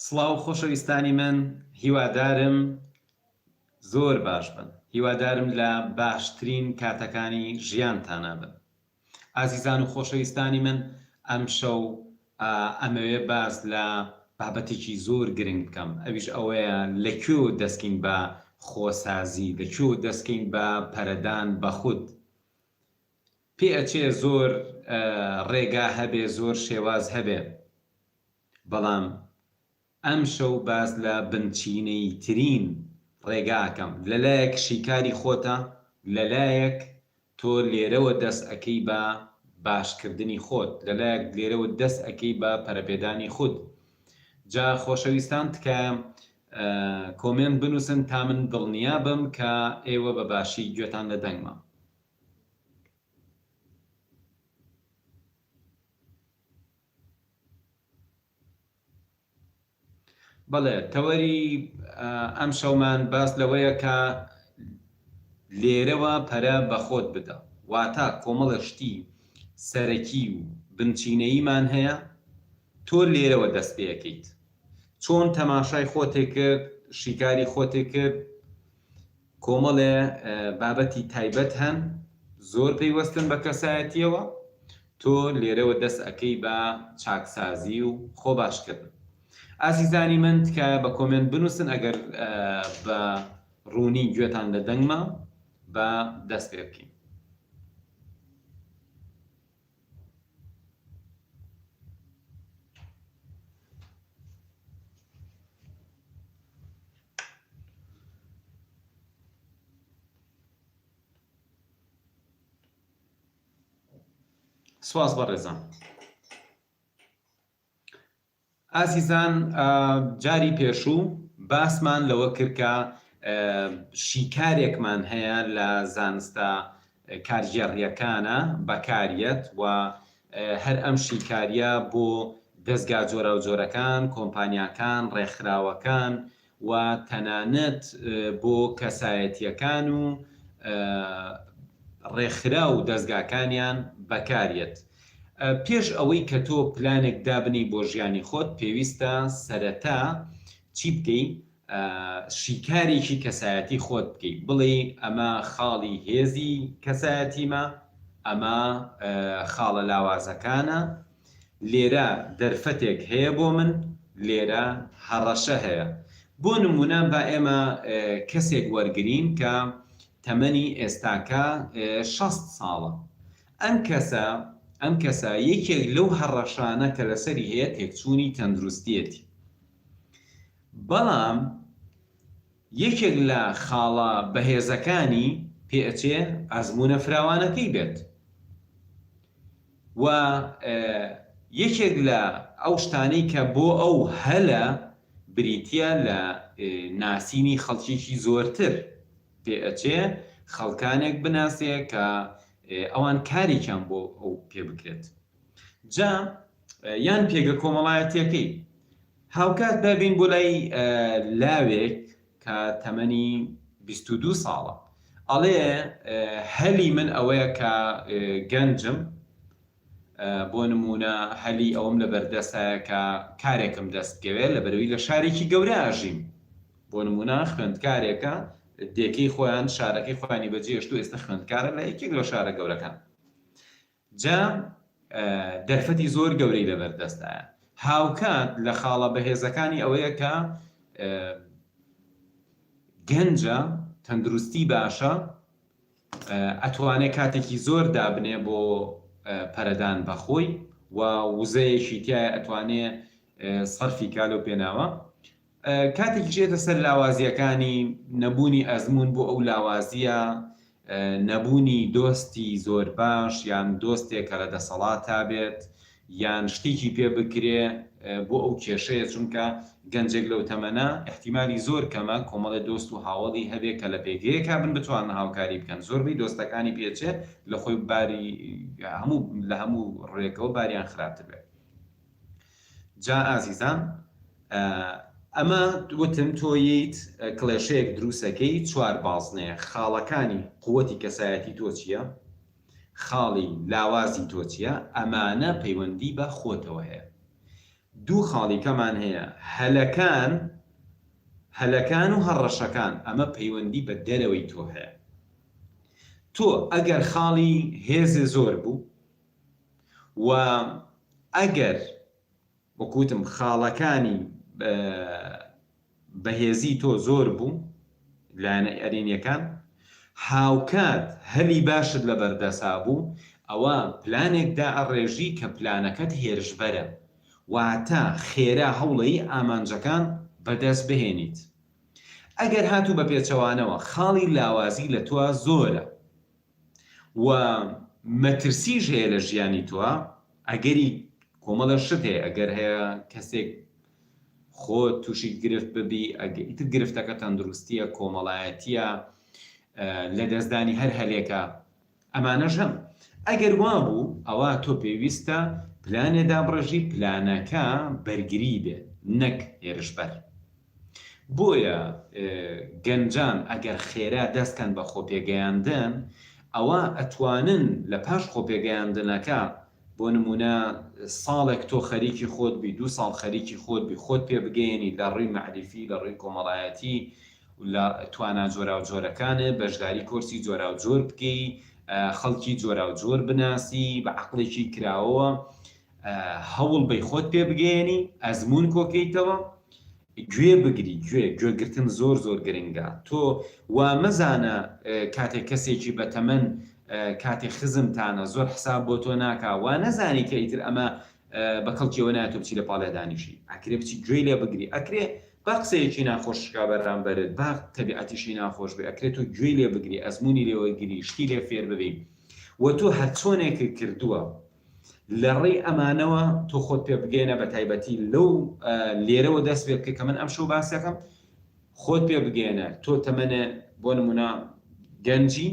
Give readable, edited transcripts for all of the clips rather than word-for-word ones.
سڵاو خۆشەویستانی من هیوادارم زۆر باش بن هیوادارم لە باشترین کاتەکانی ژیانتانا بن ئازیزان و خۆشەویستانی من ئەمشەو ئەمەوێ باس لە بابەتێکی زۆر گرنگ بکەم ئەویش ئەوەیە لە کوێوە دەستکەین بە خۆسازی لە کوێوە دەستکەین بە پەرەدان بە خود پێ ئەچێ زۆر ڕێگا هەبێ زۆر شێواز هەبێ بەڵام ئەمشەو باس لە بنچینەییترین ڕێگا ئەکەم، لەلایەک شیکاری خۆتە، لەلایەک تۆ لێرەوە دەست ئەکەی بە باشکردنی خۆت، لەلایەک لێرەوە دەست ئەکەی بە پەرەپێدانی خود. جا خۆشەویستان تکایە comment بنوسن تا من دڵنیا بم کە ئێوە بە باشی گوێتان لە دەنگمە. بەڵێ تەوەری ئەمشەومان باس لەوەیە کە لێرەوە پەرە بە خۆت بدە واتە کۆمەڵە شتی سەرەکی و بنچینەییمان هەیە تۆ لێرەوە دەست پێەکەیت چۆن تەماشای خۆتێ کرد شیکاری خۆتێ کرد کۆمەڵێ بابەتی تایبەت هەن زۆر پەیوەستن بە کەسایەتیەوە، تۆ لێرەوە دەست ئەکەی بە چاکسازی و خۆ باشکردن. ئازیزانی من تکایە بە comment بنوسن ئەگەر بە ڕوونی گوێتان لە دەنگمە با دەست پێ بکەین. سواس بەڕێزان. ئازیزان جاری پێشوو باسمان لەوە کرد کە شیکارێکمان هەیە لە زانستە کارگێڕییەکانە بەکاریەت و هەر ئەم شیکارییە بۆ دەزگا جۆراوجۆرەکان، کۆمپانیاکان، ڕێکخراوەکان و تەنانەت بۆ کەسایەتییەکان و ڕێکخراو و دەزگاکانیان بەکاریەت. پێش ئەوەی کە تۆ پلانێک دابنێی بۆ ژیانی خۆت پێویستە سەرەتا چی بکەی؟ شیکارێکی کەسایەتی خۆت بکەی بڵێی ئەمە خاڵی هێزی کەسایەتیمە ئەمە خاڵە لاوازەکانە لێرە دەرفەتێک هەیە بۆ من لێرە هەڕەشە هەیە بۆ نمونە با ئێمە کەسێک وەرگین کە تەمەنی ئێستاکە 60 ساڵە ئەم کەسە ئەم کەسە یەکێک لەو هەڕەشانە کە لەسەری هەیە تێکچوونی تەندروستیەتی بەڵام یەکێک لە خاڵە بەهێزەکانی پێئەچێ ئەزموونە فراوانەکەی بێت و یەکێک لە ئەو شتانەی کە بۆ ئەو هەلە بریتییە لە ناسینی خەڵکێکی زۆرتر پێئەچێ خەڵکانێک بناسێ کە ئەوان کارێکیان بۆ ئەو پێ بکرێت جا یان پێگە کۆمەڵایەتیەکەی هاوکات با بێین بۆ لای لاوێک کە تەمەنی 22 ساڵە ئەڵێ هەلی من ئەوەیە کە گەنجم بۆ نمونە هەلی ئەوم لە بەردەستایە کە کارێکم دەست بکەوێت لە بەرەوەی لە شارێکی گەورە ئەژیم بۆ نمونە خوێندکارێکە دێکەی خۆیان شارەکەی خۆیانی بەجێهێشتوو ئێستا خوێندکارە لە یەکێک لە شارە گەورەکان جا دەرفەتی زۆر گەورەی لەبەردەستدایە. هاوکات لە خاڵە بەهێزەکانی ئەوەیە کە گەنجە، تەندروستی باشە، ئەتوانێ کاتێکی زۆر دابنێ بۆ پەرەدان بە خۆی و وزەیەکی تیایە ئەتوانێ سەرفی کا لەو پێناوە. کاتێکیش ئێتە سەر لاوازییەکانی، نەبوونی ئەزموون بۆ ئەو لاوازییە، نەبوونی دۆستی زۆر باش یان دۆستێک کە لە دەسەڵاتا بێت یان شتێکی پێ بکرێ بۆ ئەو کێشەیە، چونکە گەنجێک لەو تەمەنە ئیحتیمالی زۆر کەمە کۆمەڵێ دۆست و هاوەڵی هەبێ کە لە پێگەیەکا بن بتوانن هاوکاری بکەن، زۆربەی دۆستەکانی پێچێ لە خۆی باری هەموو لە هەموو ڕوێکەوە باریان خراپتر بێ. جا ئازیزان ئەمە وتم تۆ یەیت کڵێشەیەک دروسەکەی چوار بازنەیە خاڵەکانی قوتی کەسایەتی تۆ چییە خاڵی لاوازی تۆ چییە ئەمانە پەیوەندی بە خۆتەوە هەیە. دوو خاڵی کەمان هەیە هەلەکان هەلەکان و هەڕەشەکان ئەمە پەیوەندی بە دەرەوەی تۆ هەیە تۆ ئەگەر خاڵی هێزێ زۆر بوو و ئەگەر وەکو وتم خاڵەکانی بەهێزی تۆ زۆر بوو، لایەنە ئەرێنیەکان، هاوکات هەلی باشت لەبەردەسا بوو، ئەوا پلانێک دائەڕێژی کە پلانەکەت هێرشبەرە، واتە خێرا هەوڵەی ئامانجەکان بەدەست بهێنیت. ئەگەر هاتوو بە پێچەوانەوە خاڵی لاوازی لە تۆا زۆرە و مەترسیش هەیە لە ژیانی تۆا، ئەگەری کۆمەڵە شت هەیە، ئەگەر هەیە کەسێک خۆت تووشی گرفت ببی، ئیتر گرفتەکە تەندروستییە، کۆمەڵایەتییە، لەدەستدانی هەر هەلێکە، ئەمانەش هەن. ئەگەر وابوو ئەوا تۆ پێویستە پلانێ دابڕێژی، پلانەکە بەرگری بێ نەک هێرشبەر. بۆیە گەنجان ئەگەر خێرا دەست کەن بە خۆپێگەیاندن ئەوا ئەتوانن لە پاش خۆپێگەیاندنەکە بۆ نموونە ساڵێک تۆ خەریکی خۆت بی دوو ساڵ خەریکی خۆت بی خۆت پێ بگەیەنی لە ڕووی مەعریفی لە ڕووی کۆمەڵایەتی لە توانا جۆراوجۆرەکانت بەشداری کۆرسی جۆراوجۆر بکەی خەڵکی جۆراوجۆر بناسی بە عەقڵێکی کراوەوە هەوڵ بەی خۆت پێ بگەیەنی ئەزموون کۆکەیتەوە گوێ بگری گوێ گوێگرتن زۆر زۆر گرنگە تۆ وا مەزانە کاتێک کەسێکی بەتەمەن کاتێ خزمتانە زۆر حساب بۆ تۆ ناکا وا نەزانی کە ئیتر ئەمە بە کەڵکیەوە نایە تۆ بچی لە پاڵیا دانیشی ئەکرێ بچی گوێی لێ بگری ئەکرێ با قسەیەکی ناخۆش شکا بەرامبەرت با تەبیعەتیشی ناخۆش بێ ئەکرێ تۆ گوێی لێ بگری ئەزموونی لێ وەرگری شتی لێ فێر ببی و تۆ هەرچۆنێکت کردووە لە ڕێی ئەمانەوە تۆ خۆت پێ بگەیەنە بە تایبەتی لەو لێرەوە دەست پێ بکە کە من ئەمشەو باسەکەم خۆت پێ بگەیەنە تۆ تەمەنێ بۆ نمونە گەنجی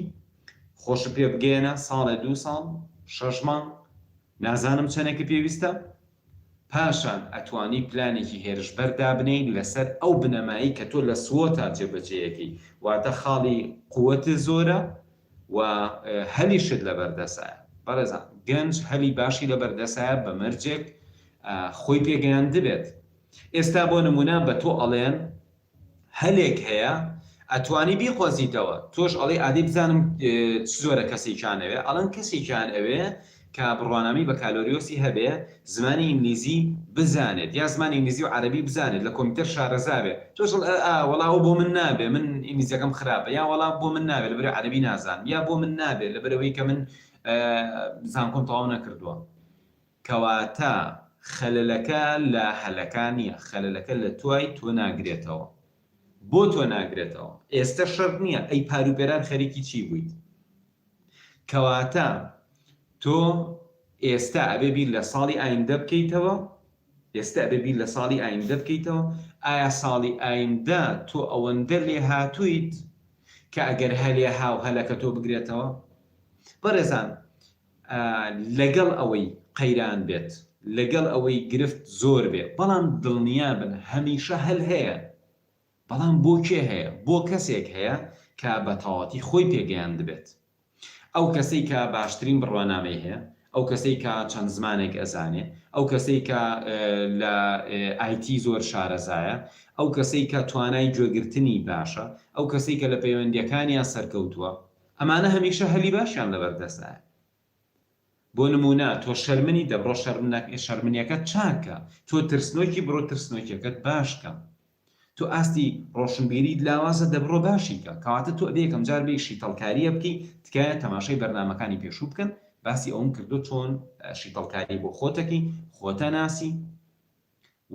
خۆشت پێ بگەیەنە ساڵێ دوو ساڵ شەش مانگ نازانم چەنێکە پێویستە پاشان ئەتوانی پلانێکی هێرشبەر دابنێی لەسەر ئەو بنەمایەی کە تۆ لە SWOT ا جێبەجێیەکەی واتە خاڵی قوەت زۆرە و هەلیشت لەبەردەسایە. بەڕێزان گەنج هەلی باشی لەبەردەسایە بە مەرجێک خۆی پێگەیاندبێت. ئێستا بۆ نمونە بە تۆ ئەڵێن هەلێک هەیە ئەتوانی بیقۆزیتەوە تۆش ئەڵێی ئادەی بزانم چ جۆرە کەسێکیان ئەوێ ئەڵێن کەسێکیان ئەوێ کە بڕوانامەی بەکالۆریۆسی هەبێ زمانی ئینگلیزی بزانێت یا زمانی ئینگلیزی و عەرەبی بزانێت لە کۆمپیوتەر شارەزا بێ تۆش ئەڵێ ئا وەڵا ئەوە بۆ من نابێ من ئینگلیزیەکەم خراپە یا وەڵا بۆ من نابێ لەبەرئەوەی عەرەبی نازانم یا بۆ من نابێ لەبەرئەوەی کە من زانکۆم تەواو نەکردووە کەواتە خەلەلەکە لە هەلەکە نیە خەلەلەکە لە تۆی تۆ ناگرێتەوە بۆ تۆ ناگرێتەوە ئێستە شەرت نیە ئەی پارو پێرار خەریکی چی بوویت کەواتە تۆ ئێستا ئەبێ بیر لە ساڵی ئایندە بکەیتەوە ئێستا ئەبێ بیر لە ساڵی ئایندە بکەیتەوە ئایا ساڵی ئایندە تۆ ئەوەندە لێهاتوویت کە ئەگەر هەلێ هاو هەلەکە تۆ بگرێتەوە بەڕێزان لەگەڵ ئەوەی قەیران بێت، لەگەڵ ئەوەی گرفت زۆر بێ، بەڵام دڵنیابن هەمیشە هەل هەیە، بەڵام بۆ کێ هەیە؟ بۆ کەسێک هەیە کە بە تەواوەتی خۆی پێگەیاندبێت. ئەو کەسەی کە باشترین بڕوانامەی هەیە، ئەو کەسەی کە چەند زمانێک ئەزانێ، ئەو کەسەی کە لە IT زۆر شارەزایە، ئەو کەسەی کە توانای گوێگرتنی باشە، ئەو کەسەی کە لە پەیوەندییەکانیا سەرکەوتووە، ئەمانە هەمیشە هەلی باشیان لەبەردەستایە. بۆ نموونە تۆ شەرمنی دەبڕۆ شەرمنیەکەت چاک کە، تۆ ترسنۆکی بڕۆ ترسنۆکیەکەت باش کە، تۆ ئاستی ڕۆشنبیریت لاوازە دەبڕۆ باشی کە، کەواتە تۆ ئەبێ یەکەم جار بێی شیتەڵکاریە بکەی، تکایە تەماشای بەرنامەکانی پێشوو بکەن باسی ئەوەم کردووە چۆن شیتەڵکاری بۆ خۆتەکەی، خۆتەناسی،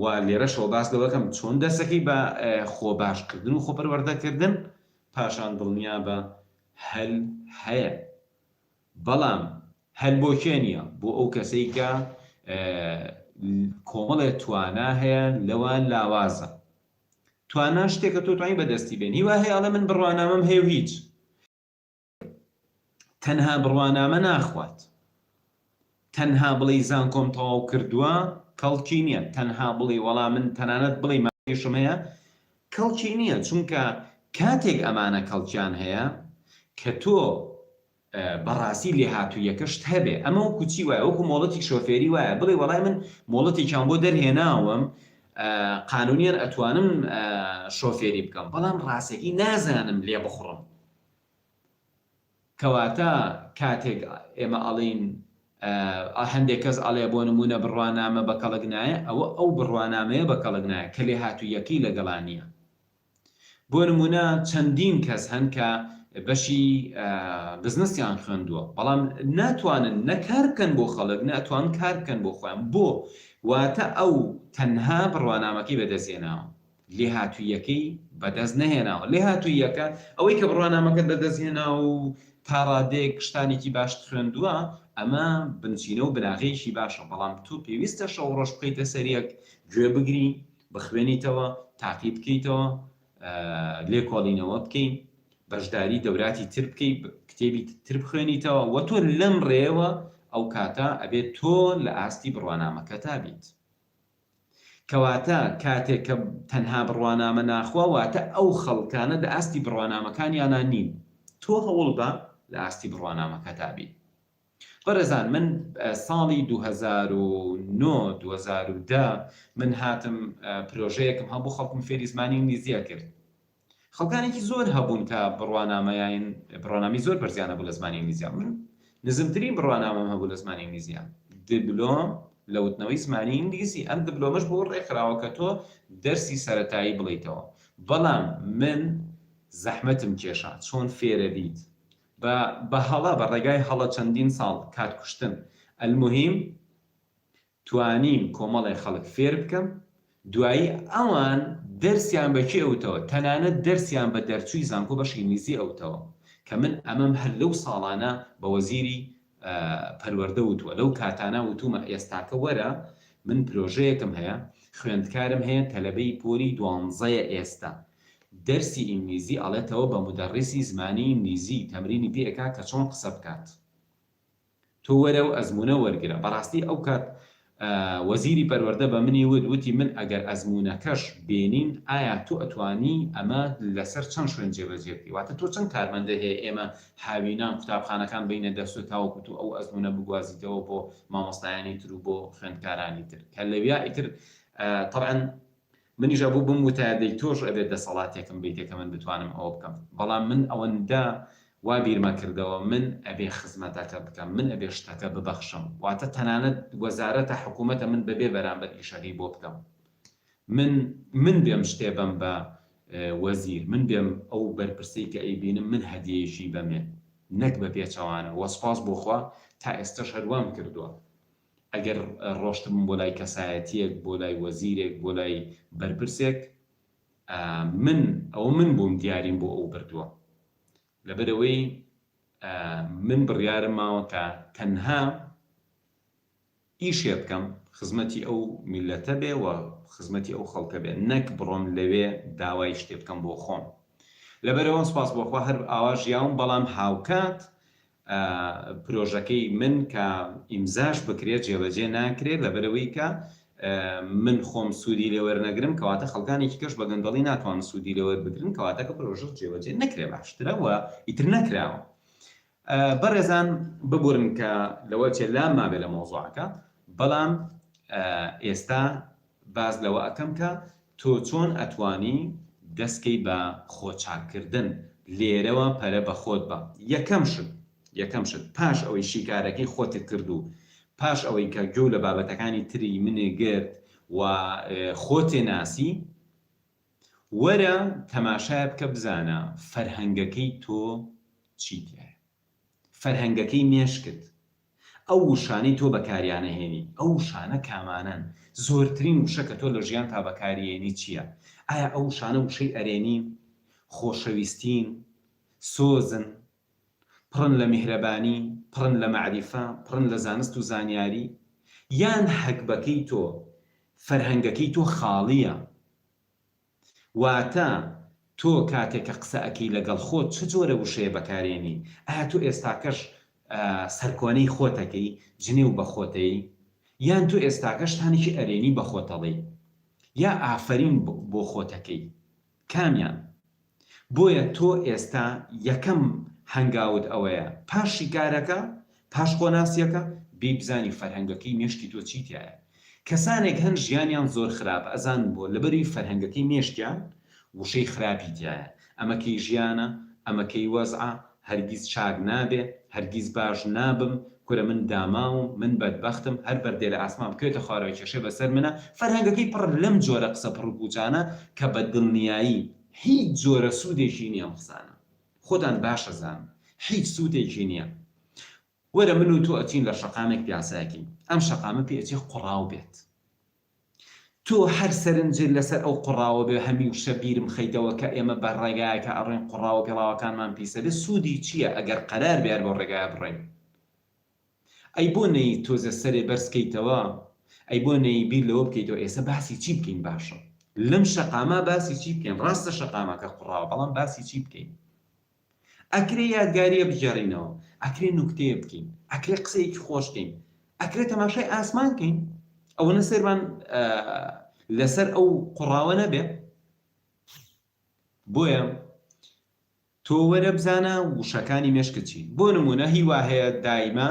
و لێرەشەوە باس لەوەکەم چۆن دەستەکەی بە خۆ باشکردن و خۆپەروەردەکردن پاشان دڵنیابە هەل هەیە بەڵام هەل بۆ کێ نییە بۆ ئەو کەسەی کە کۆمەڵێ توانا هەیە لەوە لاوازە توانا شتێکە تۆ توانی بەدەستی بێن هیوا هەیە ئەڵێ من بڕوانامەم هەیە و هیچ تەنها بڕوانامە ناخوات. تەنها بڵێی زانکۆم تەواو کردووە کەڵکی نییە، تەنها بڵێی وەڵا من تەنانەت بڵێی ماستەریشم هەیە کەڵکی نییە، چونکە کاتێک ئەمانە کەڵکیان هەیە کە تۆ. بەڕاستی لێهاتوویەکەشت هەبێ. ئەمە وەکو چی وایە؟ وەکو مۆڵەتی شۆفێری وایە، بڵێی وەڵای من مۆڵەتێکیان بۆ دەرهێناوم قانونیان ئەتوانم شۆفێری بکەم، بەڵام ڕاستەکەی نازانم لێبخوڕم. کەواتە کاتێک ئێمە ئەڵێین هەندێک کەس ئەڵێ بۆ نموونە بڕوانامە بە کەڵک نایە، ئەوە ئەو بڕوانامەیە بە کەڵک نایە کە لێهاتووییەکەی لەگەڵا نییە. بۆ نموونە چەندین کەس هەن کە بەشی بزنسیان خوێندووە بەڵام ناتوانن نە کار بکەن بۆ خەڵک نە ئەتوانن کار بکەن بۆ خۆیان بۆ؟ واتە ئەو تەنها بڕوانامەکەی بەدەست هێناوە لێهاتووییەکەی بەدەست نەهێناوە لێهاتووییەکە ئەوەی کە بڕوانامەکەت بەدەست هێناوە و تا ڕادەیەک شتانێکی باشت خوێندووە ئەمە بنچینە و بناغەیەکی باشە بەڵام تۆ پێویستە شەو ڕۆژ بخەیتە سەر یەک گوێ بگری بخوێنیتەوە، تاقی بکەیتەوە، لێکۆڵینەوە بکەی، بەشداری دەوراتی تر بکەی، کتێبی تر بخوێنیتەوە وە تۆ لەم ڕێیەوە ئەو کاتە ئەبێت تۆ لە ئاستی بڕوانامەکەتا بیت. کەواتە کاتێک کە تەنها بڕوانامە ناخوا واتە ئەو خەڵکانە لە ئاستی بڕوانامەکانیانا نین. تۆ هەوڵبە لە ئاستی بڕوانامەکەتا بیت. بەڕێزان من ساڵی 2009 2010 من هاتم پرۆژەیەکم هەبوو خەڵکم فێری زمانی ئینگلیزیە کرد خەڵکانێکی زۆر هەبوون کە بڕوانامەیان بڕوانامی زۆر بەرزیان هەبوو لە زمانی ئینگلیزیا من نزمترین بڕوانامەم هەبوو لە زمانی ئینگلیزیا دبلۆم لە وتنەوەی زمانی ئینگلیزی ئەم دبلۆمەش بۆ ڕێکخراوە کە تۆ دەرسی سەتایی بڵیتەوە بەڵام من زەحمەتم کێشا چۆن فێرە بیت بە بە هەڵە بە ڕێگای هەڵە چەندین ساڵ کات کوشتن الموهیم توانیم کۆمەڵێ خەڵک فێر بکەم دوایی ئەوان دەرسیان بە کێ ئەوتەوە تەنانەت دەرسیان بە دەرچووی زانکۆ بەشی ئینگلیزی ئەوتەوە کە من ئەمەم هەر لەو ساڵانە بە وەزیری پەروەردە وتووە لەو کاتانە وتومە ئێستاکە وەرە من پرۆژەیەکم هەیە خوێندکارم هەیە تەلەبەی پۆلی دوانزەیە ئێستا دەرسی ئینگلیزی ئەڵێتەوە بە مودەڕیسی زمانی ئینگلیزی تەمرینی پێ ئەکا کە چۆن قسە بکات تۆ وەرە و ئەزموونە وەرگرە بەڕاستی ئەو کات وەزیری پەروەردە بە منی وت وتی من ئەگەر ئەزموونەکەش بێنین ئایا تۆ ئەتوانی ئەمە لەسەر چەند شوێن جێبەجێ بکەی واتە تۆ چەند کارمەندە هەیە ئێمە هاوینان قوتابخانەکان بینە دەرس و تاوەکو تۆ ئەو ئەزموونە بگوازیتەوە بۆ مامۆستایانی تر و بۆ خوێندکارانی تر کە لەویا ئیتر تەبعەن منیش ئەبوو بم وتایە دەی تۆش ئەبێت دەسەڵاتێکم بەیتێ کە من بتوانم ئەوە بکەم بەڵام من ئەوەندە وا بیرمە کردەوە من ئەبێ خزمەتەکە بکەم من ئەبێ شتەکە ببەخشم واتە تەنانەت وەزارەتە حکوومەتە من بەبێ بەرامبەر ئیشەکەی بۆ بکەم من من بێم شتێ بەم بە وەزیر من بێم ئەو بەرپرسەی کە ئەیبینم من هەدیەیەکی بەمێ نەک بە پێچەوانە وە سوپاس بۆ خوا تا ئێستەش هەر وام کردووە ئەگەر ڕۆشتبم بۆ لای کەسایەتیەک، بۆ لای وەزیرێک، بۆ لای بەرپرسێک، من ئەوە من بووم دیاریم بۆ ئەو بردووە. لەبەرئەوەی من بڕیارم ماوە کە تەنها ئیشێ بکەم خزمەتی ئەو میللەتە بێ و خزمەتی ئەو خەڵکە بێ، نەک بڕۆم لەوێ داوای شتێ بکەم بۆ خۆم. لەبەرئەوە سوپاس بۆ خوا هەر ئاوا ژیاوم، بەڵام هاوکات پرۆژەکەی من کە ئیمزاش بکرێت جێبەجێ ناکرێت لەبەرئەوەی کە من خۆم سوودی لێ وەرنەگرم کەواتە خەڵکانێکی کەش بە گەندەڵی ناتوانن سوودی لێ وەربگرن کەواتە کە پرۆژە جێبەجێ نەکرێ باشترە و ئیتر نەکراوە بەڕێزان ببورن کە لەوە چێ لام مابێ لە مەوزوعەکە بەڵام ئێستا باس لەوە ئەکەم کە تۆ چۆن ئەتوانی دەستکەی بە خۆ چاککردن لێرەوە پەرە بە خۆت بە یەکەم شت یەکەم شت پاش ئەوەی شیکارەکەی خۆتت کرد و پاش ئەوەی کە گوێو لە بابەتەکانی تری منێ گرت و خۆتێ ناسی وەرە تەماشای بکە بزانە فەرهەنگەکەی تۆ چی تیایە فەرهەنگەکەی مێشکت ئەو وشانەی تۆ بەکاریانەهێنی، ئەو وشانە کامانەن؟ زۆرترین وشە کە تۆ لە ژیانتا بەکاریێنی چییە؟ ئایا ئەو وشانە وشەی ئەرێنین؟ خۆشەویستین؟ سۆزن؟ پڕن لە میهرەبانی؟ پڕن لە مەعریفە؟ پڕن لە زانست و زانیاری؟ یان هەگبەکەی تۆ، فەرهەنگەکەی تۆ خاڵییە؟ واتە تۆ کاتێ کە قسە ئەکەی لەگەڵ خۆت چ جۆرە وشەیە بەکارێنی؟ ئایا تۆ ئێستاکەش سەرکۆنەی خۆت ئەکەی، جنێو بە خۆت ئەی؟ یان تۆ ئێستاکە شتانێکی ئەرێنی بە خۆت ئەڵێی؟ یا ئافەرین بۆ خۆت ئەکەی؟ کامیان؟ بۆیە تۆ ئێستا یەکەم. هەنگاوت ئەوەیە پاش شیکارەکە، پاش خۆناسیەکە، بێی بزانی فەرهەنگەکەی مێشکی تۆ چی تیایە. کەسانێک هەن ژیانیان زۆر خراپە ئەزانن بۆ؟ لەبەروی فەرهەنگەکەی مێشکیان وشەی خراپی تیایە. ئەمە کەی ژیانە، ئەمە کەی وەزعە، هەرگیز چاک نابێ، هەرگیز باش نابم، کورە من داماوم، من بەدبەختم، هەر بەردێ لە ئاسمان بکەوێتە خوارەوە کێشەی بەسەر منە، فەرهەنگەکەی پڕە لەم جۆرە قسە پڕوپوچانە کە بە دڵنیایی هیچ جۆرە سوودێکی نیە ئەم قسانە. خۆتان باش ئەزانن هیچ سوودێکی نیە. وەرە من و تۆ ئەچین لە شەقامێک پیاسەئەکەین، ئەم شەقامە پێ ئەچێ قوڕاو بێت. تۆ هەر سەرنجت لەسەر ئەو قوڕاوە بێ هەمیوشە بیرم خەیتەوە کە ئێمە بە ڕێگایەکا ئەڕۆین قوڕاوە پێڵاوەکانمان پیسە بێ سوودی چیە ئەگەر قەرار بێ هەر بەو ڕێگایە بڕۆین ئەی بۆ نەیی تۆزێ سەرێ بەرز کەیتەوە ئەی بۆ نەیی بیر لەوە بکەیتەوە ئێسە باسی چی بکەین باشە لەم شەقامە باسی چی بکەین ڕاستە شەقامەکە قوڕاوە بەڵام باسی چی بکەین ئەکرێ یادگاریە بگێڕینەوە، ئەکرێ نوکتەیە بکەین، ئەکرێ قسەیەکی خۆش کەین، ئەکرێ تەماشای ئاسمان کەین، ئەوەنە سەیرمان لەسەر ئەو قوڕاوە نەبێ. بۆیە تۆ وەرە بزانە وشەکانی مێشکت چین. بۆ نمونە هی وا هەیە دایمە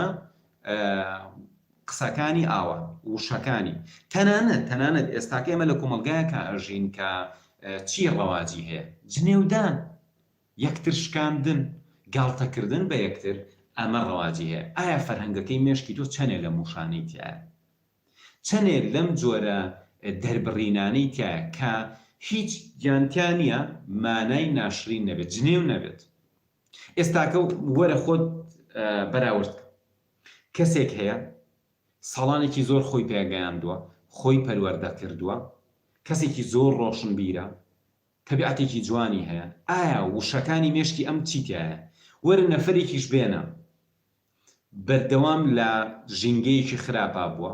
قسەکانی ئاوا وشەکانی تەنانەت تەنانەت ئێستاکە ئێمە لە کۆمەڵگایەکا ئەژین کە چی ڕەواجی هەیە جنێودان یەکتر شکاندن، گاڵتەکردن بە یەکتر، ئەمە ڕەواجی هەیە. ئایا فەرهەنگەکەی مێشکی تۆ چەنێ لەم وشانەی تیایە؟ چەنێ لەم جۆرە دەربڕینانەی تیایە کە هیچ یان تیا نییە مانای ناشرین نەبێت، جنێو نەبێت؟ ئێستاکە وەرە خۆت بەراورد کە. کەسێک هەیە ساڵانێکی زۆر خۆی پێگەیاندووە، خۆی پەروەردە کردووە، کەسێکی زۆر ڕۆشنبیرە، تەبیعەتێکی جوانی هەیە ئایا وشەکانی مێشکی ئەم چی تیایە وەرە نەفەرێکیش بێنە بەردەوام لە ژینگەیەکی خراپا بووە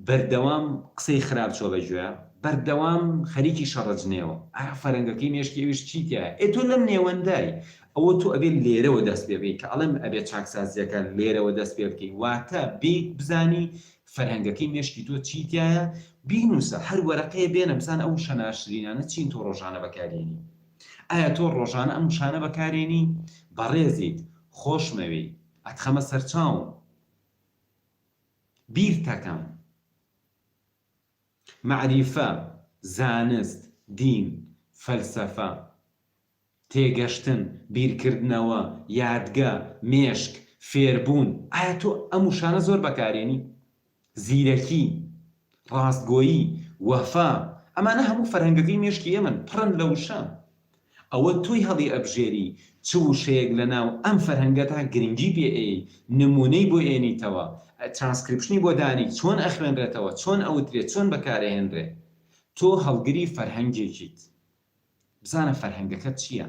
بەردەوام قسەی خراپ چوە بە گوێیا بەردەوام خەریکی شەڕە جنێوە ئایا فەرەنگەکەی مێشکی ئەویش چی تیایە ئێ تۆ لەم نێوەندای ئەوە تۆ ئەبێ لێرەوە دەست پێ بکەی کە ئەڵێم ئەبێ چاکسازیەکە لێرەوە دەست پێ بکەی واتە بێیت بزانی فەرهەنگەکەی مێشکی تۆ چی تیایە بینوسە هەر وەرەقەیە بێنە بزانە ئەو وشە ناشرینانە چین تۆ ڕۆژانە بەکارێنی ئایا تۆ ڕۆژانە ئەم وشانە بەکارێنی بەڕێزیت خۆشمەوێی ئەتخەمە سەرچاوم بیرتەکەم مەعریفە زانست دین فەلسەفە تێگەشتن، بیرکردنەوە، یادگە، مێشک، فێربوون، ئایا تۆ ئەم وشانە زۆر بەکارێنی؟ زیرەکی، ڕاستگۆیی، وەفا، ئەمانە هەموو فەرهەنگەکەی مێشکی ئێمەن، پڕن لە وشە. ئەوە تۆی هەڵیئەبژێری چ وشەیەک لەناو ئەم فەرهەنگەدا گرنگی پێ ئەیەی، نموونەی بۆ ئێنیتەوە، ترانسکریپشنی بۆ دانێی، چۆن ئەخوێنرێتەوە، چۆن ئەوترێ، چۆن بەکارئەهێنرێ. تۆ هەڵگری فەرهەنگێکیت. بزانە فەرهەنگەکەت چییە؟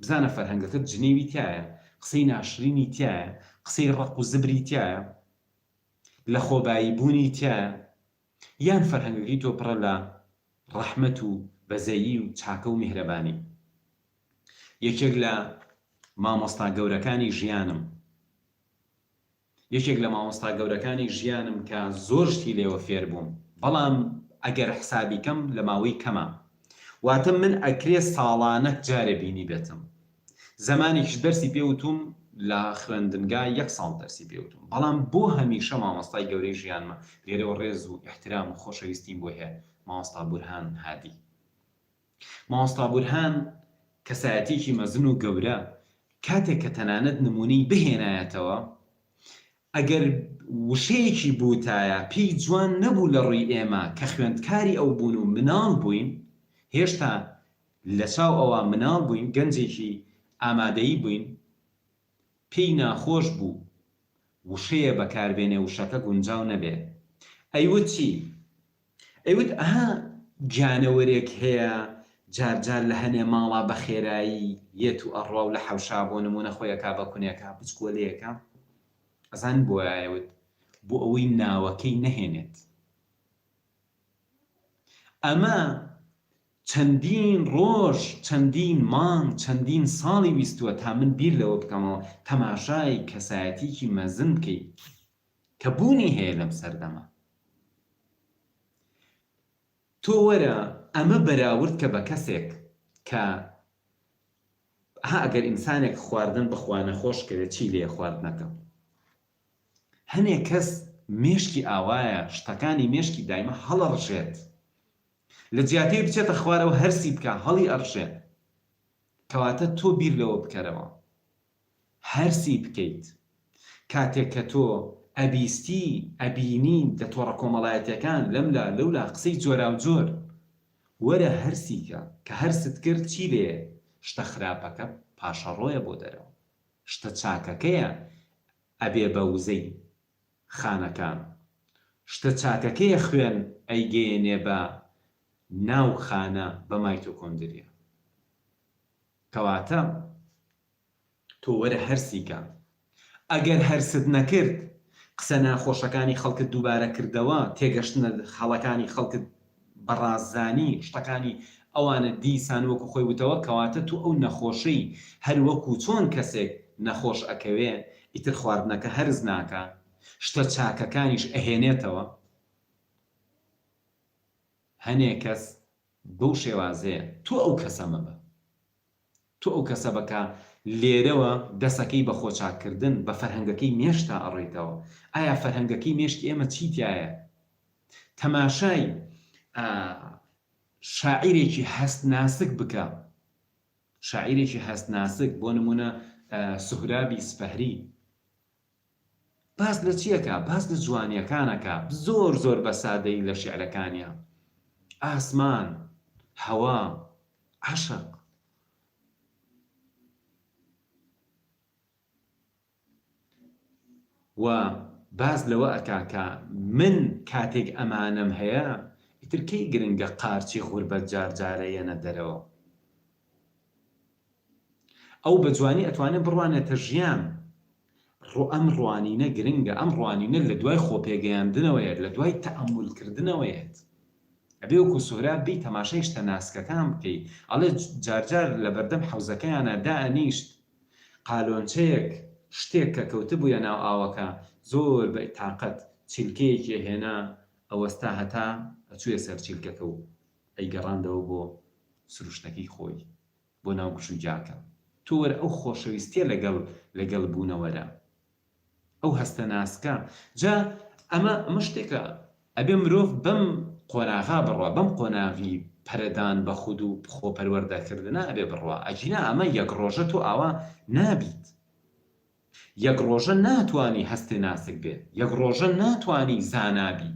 بزانە فەرهەنگەکەت جنێوی تیایە، قسەی ناشرینی تیایە، قسەی ڕەق و زبری تیایە، لەخۆبایی بوونی تیایە، یان فەرهەنگەکەی تۆ پڕە لە ڕەحمەت و بەزەیی و چاکە و میهرەبانی. یەکێک لە مامۆستا گەورەکانی ژیانم، یەکێک لە مامۆستا گەورەکانی ژیانم کە زۆر شتی لێوە فێر بووم بەڵام ئەگەر حسابی کەم لە ماوەی کەما واتە من ئەکرێ ساڵانەک جارێ بینیبێتم زەمانێکیش دەرسی پێ وتوم لە خوێندنگا یەک ساڵ دەرسی پێ وتوم بەڵام بۆ هەمیشە مامۆستای گەورەی ژیانمە لێرەوە ڕێز و ئیحترام و خۆشەویستیم بۆی هەیە مامۆستا بورهان هادی مامۆستا بورهان کەسایەتیەکی مەزن و گەورە، کاتێک کە تەنانەت نمونەی بهێنایەتەوە، ئەگەر وشەیەکی بوتایە پێی جوان نەبوو لە ڕووی ئێمە کە خوێندکاری ئەو بوون و مناڵ بووین، هێشتا لە چاو ئەوا مناڵ بووین، گەنجێکی ئامادەیی بووین، پێی ناخۆش بوو وشەیە بەکاربێنێ وشەکە گونجاو نەبێ. ئەیوت چی؟ ئەیوت ئەها گیانەوەرێک هەیە جار جار لە هەنێ ماڵا بە خێرایی یەت و ئەڕوا و لە حەوشا بۆ نموونە خۆی ئەکا بە کونێکا بچکۆلەیەکە ئەزانی بۆ ئەیوت بۆ ئەوەی ناوەکەی نەهێنێت ئەمە چەندین ڕۆژ چەندین مانگ چەندین ساڵی ویستووە تا من بیر لەوە بکەمەوە تەماشای کەسایەتیکی مەزن بکەی کە بوونی هەیە لەم سەردەمە تۆ وەرە ئەمە بەراورد کە بە کەسێک کە. ئەها ئەگەر ئینسانێک خواردن بخوا نەخۆش کەوێ چی لێیە خواردنەکە؟ هەنێ کەس مێشکی ئاوایە شتەکانی مێشکی دایمە هەڵەڕژێت لە جیاتەی بچێتە خوارەوە هەرسی بکا هەڵی ئەڕژێ کەواتە تۆ بیر لەوە بکەرەوە هەرسی بکەیت کاتێک کە تۆ ئەبیستی ئەبینی لە تۆڕە کۆمەڵایەتیەکان لەملا لەولا قسەی جۆراوجۆر وەرە هەرسی کە کە هەرست کرد چی لێیە شتە خراپەکە پاشەڕۆیە بۆ دەرەوە شتە چاکەکەیە ئەبێ بە وزەی خانەکان شتە چاکەکەیە خوێن ئەیگەیەنێ بە ناو خانە بە مایتۆکۆندریا کەواتە تۆ وەرە هەرسی کە. ئەگەر هەرست نەکرد، قسە ناخۆشەکانی خەڵکت دووبارە کردەوە، تێگەشتنە هەڵەکانی خەڵکت بە ڕاست زانی، شتەکانی ئەوانت دیسان وەکو خۆی وتەوە، کەواتە تۆ ئەو نەخۆشەی هەر وەکو چۆن کەسێک نەخۆش ئەکەوێ ئیتر خواردنەکە هەرس ناکا، شتە چاکەکانیش ئەهێنێتەوە. هەنێ کەس بەو شێوازەیە، تۆ ئەو کەسە مەبە. تۆ ئەو کەسە بە کە لێرەوە دەسەکەی بە خۆچاککردن، بە فەرهەنگەکەی مێشکتا ئەڕۆیتەوە. ئایا فەرهەنگەکەی مێشکی ئێمە چی تیایە؟ تەماشای شاعیرێکی هەست ناسک بکە، شاعیرێکی هەست ناسک، بۆ نموونە سوهرابی سپەهری، باس لە چی ئەکا؟ باس لە جوانیەکان ئەکا زۆر زۆر بە سادەیی لە شیعرەکانیا. ئاسمان، هەوا، عەشق. و باس لەوە ئەکا کە من کاتێک ئەمانەم هەیە ئیتر کەی گرنگە قارچی غوربەت جار جارە یەنە دەرەوە. ئەو بە جوانی ئەتوانێ بڕوانێتە ژیان. ڕۆ ئەم ڕوانینە گرنگە، ئەم ڕوانینە لە دوای خۆپێگەیاندنەوەیەت، لە دوای تەئەمول کردنەوەیەت. ئەبێ وەکو سوهراب بێی تەماشای شتە ناسکەکان بکەی. ئەڵێ جار جار لە بەردەم حەوزەکەیانا دائەنیشت، قالۆنچەیەک، شتێک کە کەوتبوویە ناو ئاوەکە، زۆر بە تاقەت چیلکەیەکی ئەهێنا، ئەوەستا هەتا ئەچوویە سەر چیلکەکە و ئەیگەڕاندەوە بۆ سروشتەکەی خۆی. بۆ ناو گژوگیاکە تۆ وەرە ئەو خۆشەویستیە لەگەڵ لەگەڵ بوونەوەرە ئەو هەستە ناسکە جا ئەمە ئەمە شتێکە ئەبێ مرۆڤ بەم قۆناغا بڕوا بەم قۆناغی پەرەدان بە خود و خۆ پەروەردەکردنە ئەبێ بڕوا ئەگینا ئەمە یەک ڕۆژە تۆ ئاوا نابیت یەک ڕۆژە ناتوانی هەستێ ناسک بێ، یەک ڕۆژە ناتوانی زانا بی.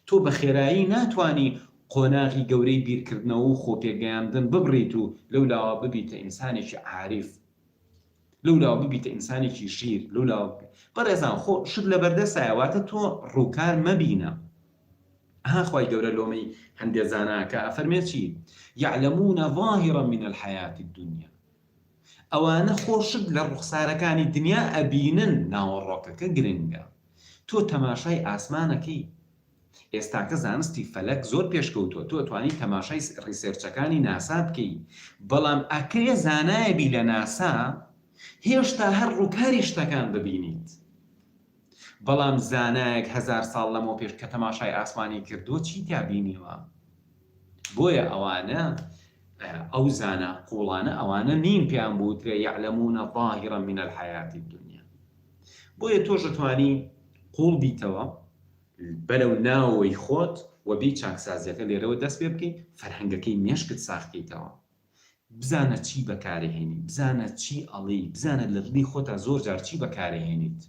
تۆ بە خێرایی ناتوانی قۆناغی گەورەی بیرکردنەوە و خۆپێگەیاندن ببڕیت و لەولاوە ببیتە ئینسانێکی عاریف، لەولاوە ببیتە ئینسانێکی ژیر، لەولاوە بەڕێزان خۆ شت لەبەردەستایە واتە تۆ ڕووکار مەبینە. ئەها خوای گەورە لۆمەی هەندێ زانا ئەکا ئەفەرمێ چی؟ یعلمون ظاهرا من الحیاة الدنیا ئەوانە خۆ شت لە ڕوخسارەکانی دنیا ئەبینن ناوەڕۆکەکە گرنگە تۆ تەماشای ئاسمانەکەی ئێستاکە زانستی فەلەک زۆر پێشکەوتوە تۆ ئەتوانی تەماشای research ەکانی ناسا بکەی بەڵام ئەکرێ زانایە بی لە ناسا هێشتا هەر ڕووکاری شتەکان ببینیت بەڵام زانایەک هەزار ساڵ لەمەو پێش کە تەماشای ئاسمانی کردووە چی تیا بینیوە؟ بۆیە ئەوانە ئەو زانا قوڵانە ئەوانە نین پێیان بوترێ یعلمون ظاهرا من الحیاة الدنیا. بۆیە تۆش ئەتوانی قوڵ بیتەوە بەرەو ناوەوەی خۆت و بێی چاکسازیەکە لێرەوە دەست پێ بکەی فەرهەنگەکەی مێشکت ساغ کەیتەوە بزانە چی بەکارەهێنی بزانە چی ئەڵێی بزانە لە دڵی خۆتا زۆر جار چی بەکارەهێنیت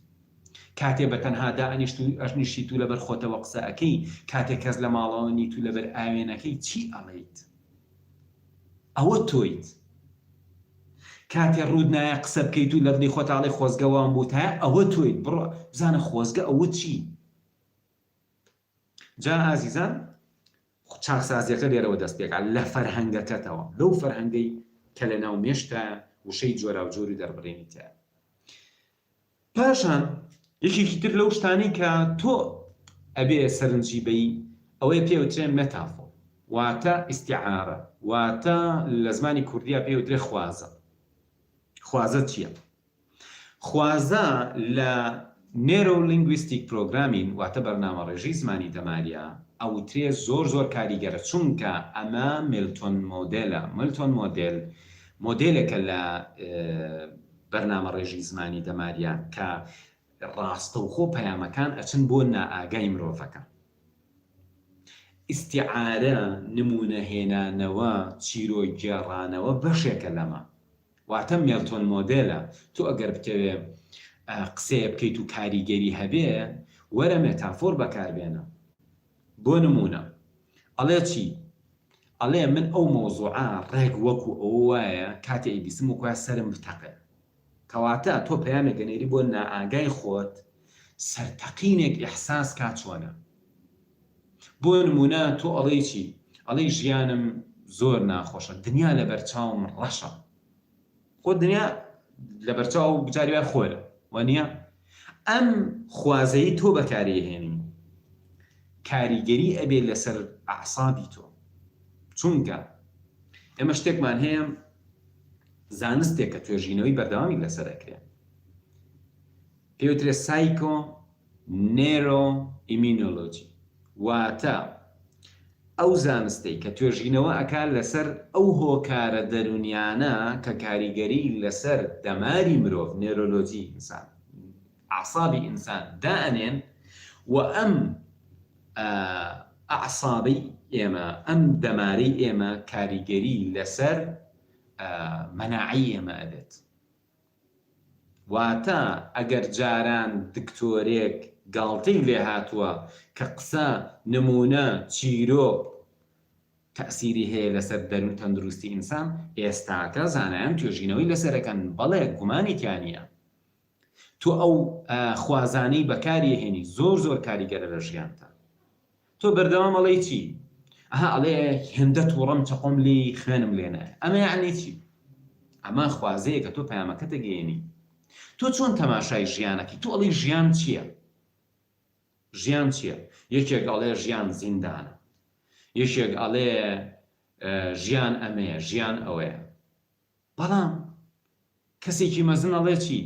کاتێ بە تەنها دائەنیشت و ئەنیشتیت و لەبەر خۆتەوە قسە ئەکەی کاتێ کەس لە ماڵەوە نیت و لەبەر ئاوێنەکەی چی ئەڵێیت ئەوە تۆیت کاتێ ڕووت نایە قسە بکەیت و لە دڵی خۆتا ئەڵێی خۆزگە وام بووتایە ئەوە تۆیت بڕۆ بزانە خۆزگە ئەوە چی جا ئازیزان چاکسازیەکە لێرەوە دەست پێکا لە فەرهەنگەکەتەوە لەو فەرهەنگەی کە لە ناو مێشتایە وشەی جۆراوجۆر و دەربڕینی تیایە پاشان یەکێکی تر لەو شتانەی کە تۆ ئەبێ سەرنجی بەی ئەوەیە پێ وترێ metaphor واتە ئیستیعارە واتە لە زمانی کوردیا پێ وترێ خوازە خوازە چییە؟ خوازە لە Neuro Linguistic Programming واتە بەرنامەڕێژی زمانی دەماریە ئەوترێ زۆر زۆر کاریگەرە چونکە ئەمە میلتۆن مۆدێلە Milton Model. مۆدێلێکە لە بەرنامەڕێژی زمانی دەماریا کە ڕاستەوخۆ پەیامەکان ئەچن بۆ نائاگای مرۆڤەکە. ئیستیعارە، نموونە هێنانەوە، چیرۆک گێڕانەوە بەشێکە لەمە. واتە مێلتۆن مۆدێلە، تۆ ئەگەر بتەوێ قسەیە بکەیت و کاریگەری هەبێ، وەرە مێتافۆر بەکار بێنە. بۆ نموونە ئەڵێ چی؟ ئەڵێ من ئەو مەوزوعە ڕێک وەکو ئەوە وایە کاتێ ئەیبیستم وەکو وایە سەرم بتەقێ. کەواتە تۆ پەیامێک ئەنێری بۆ نائاگای خۆت سەرتەقینێک ئیحساس کا چۆنە. بۆ نموونە تۆ ئەڵێی چی؟ ئەڵێی ژیانم زۆر ناخۆشە، دنیا لەبەرچاوم ڕەشە. خۆ دنیا لەبەرچاو جاری وای خۆرە، وانییە؟ ئەم خوازەی تۆ بەکاری ئەهێنی کاریگەری ئەبێ لەسەر ئەعسابی تۆ. چونکە ئێمە شتێکمان هەیە زانستێکە توێژینەوەی بەردەوامی لەسەر ئەکرێ پێوترێ psycho neuroimmunology واتە ئەو زانستەی کە توێژینەوە ئەکا لەسەر ئەو هۆکارە دەرونیانە کە کاریگەری لەسەر دەماری مرۆڤ، neurology ئینسان، ئەعسابی ئینسان دائەنێن و ئەم ئەعسابەی ئێمە، ئەم دەمارەی ئێمە کاریگەری لەسەر مەناعەی ئێمە ئەبێت. واتە ئەگەر جاران دکتۆرێک گاڵتەی لێهاتووە کە قسە، نموونە، چیرۆک تەئسیری هەیە لەسەر دەروون تەندروستی ئینسان، ئێستاکە زانایان توێژینەوەی لەسەر ئەکەن، بەڵێ گومانی تیا نییە. تۆ ئەو خوازانەی بەکاری ئەهێنی زۆر زۆر کاریگەرە لە ژیانتا. تۆ بەردەوام ئەڵێی چی؟ ئەها ئەڵێ هێندە توڕەم چەقۆم لێی خوێنم لێ نایە. ئەمە یەعنی چی؟ ئەمە خوازەیەکە تۆ پەیامەکەت ئەگەیەنی. تۆ چۆن تەماشای ژیانەکەی؟ تۆ ئەڵێی ژیان چییە؟ ژیان چییە؟ یەکێک ئەڵێ ژیان زیندانە. یەکێک ئەڵێ ژیان ئەمەیە، ژیان ئەوەیە. بەڵام کەسێکی مەزن ئەڵێ چی؟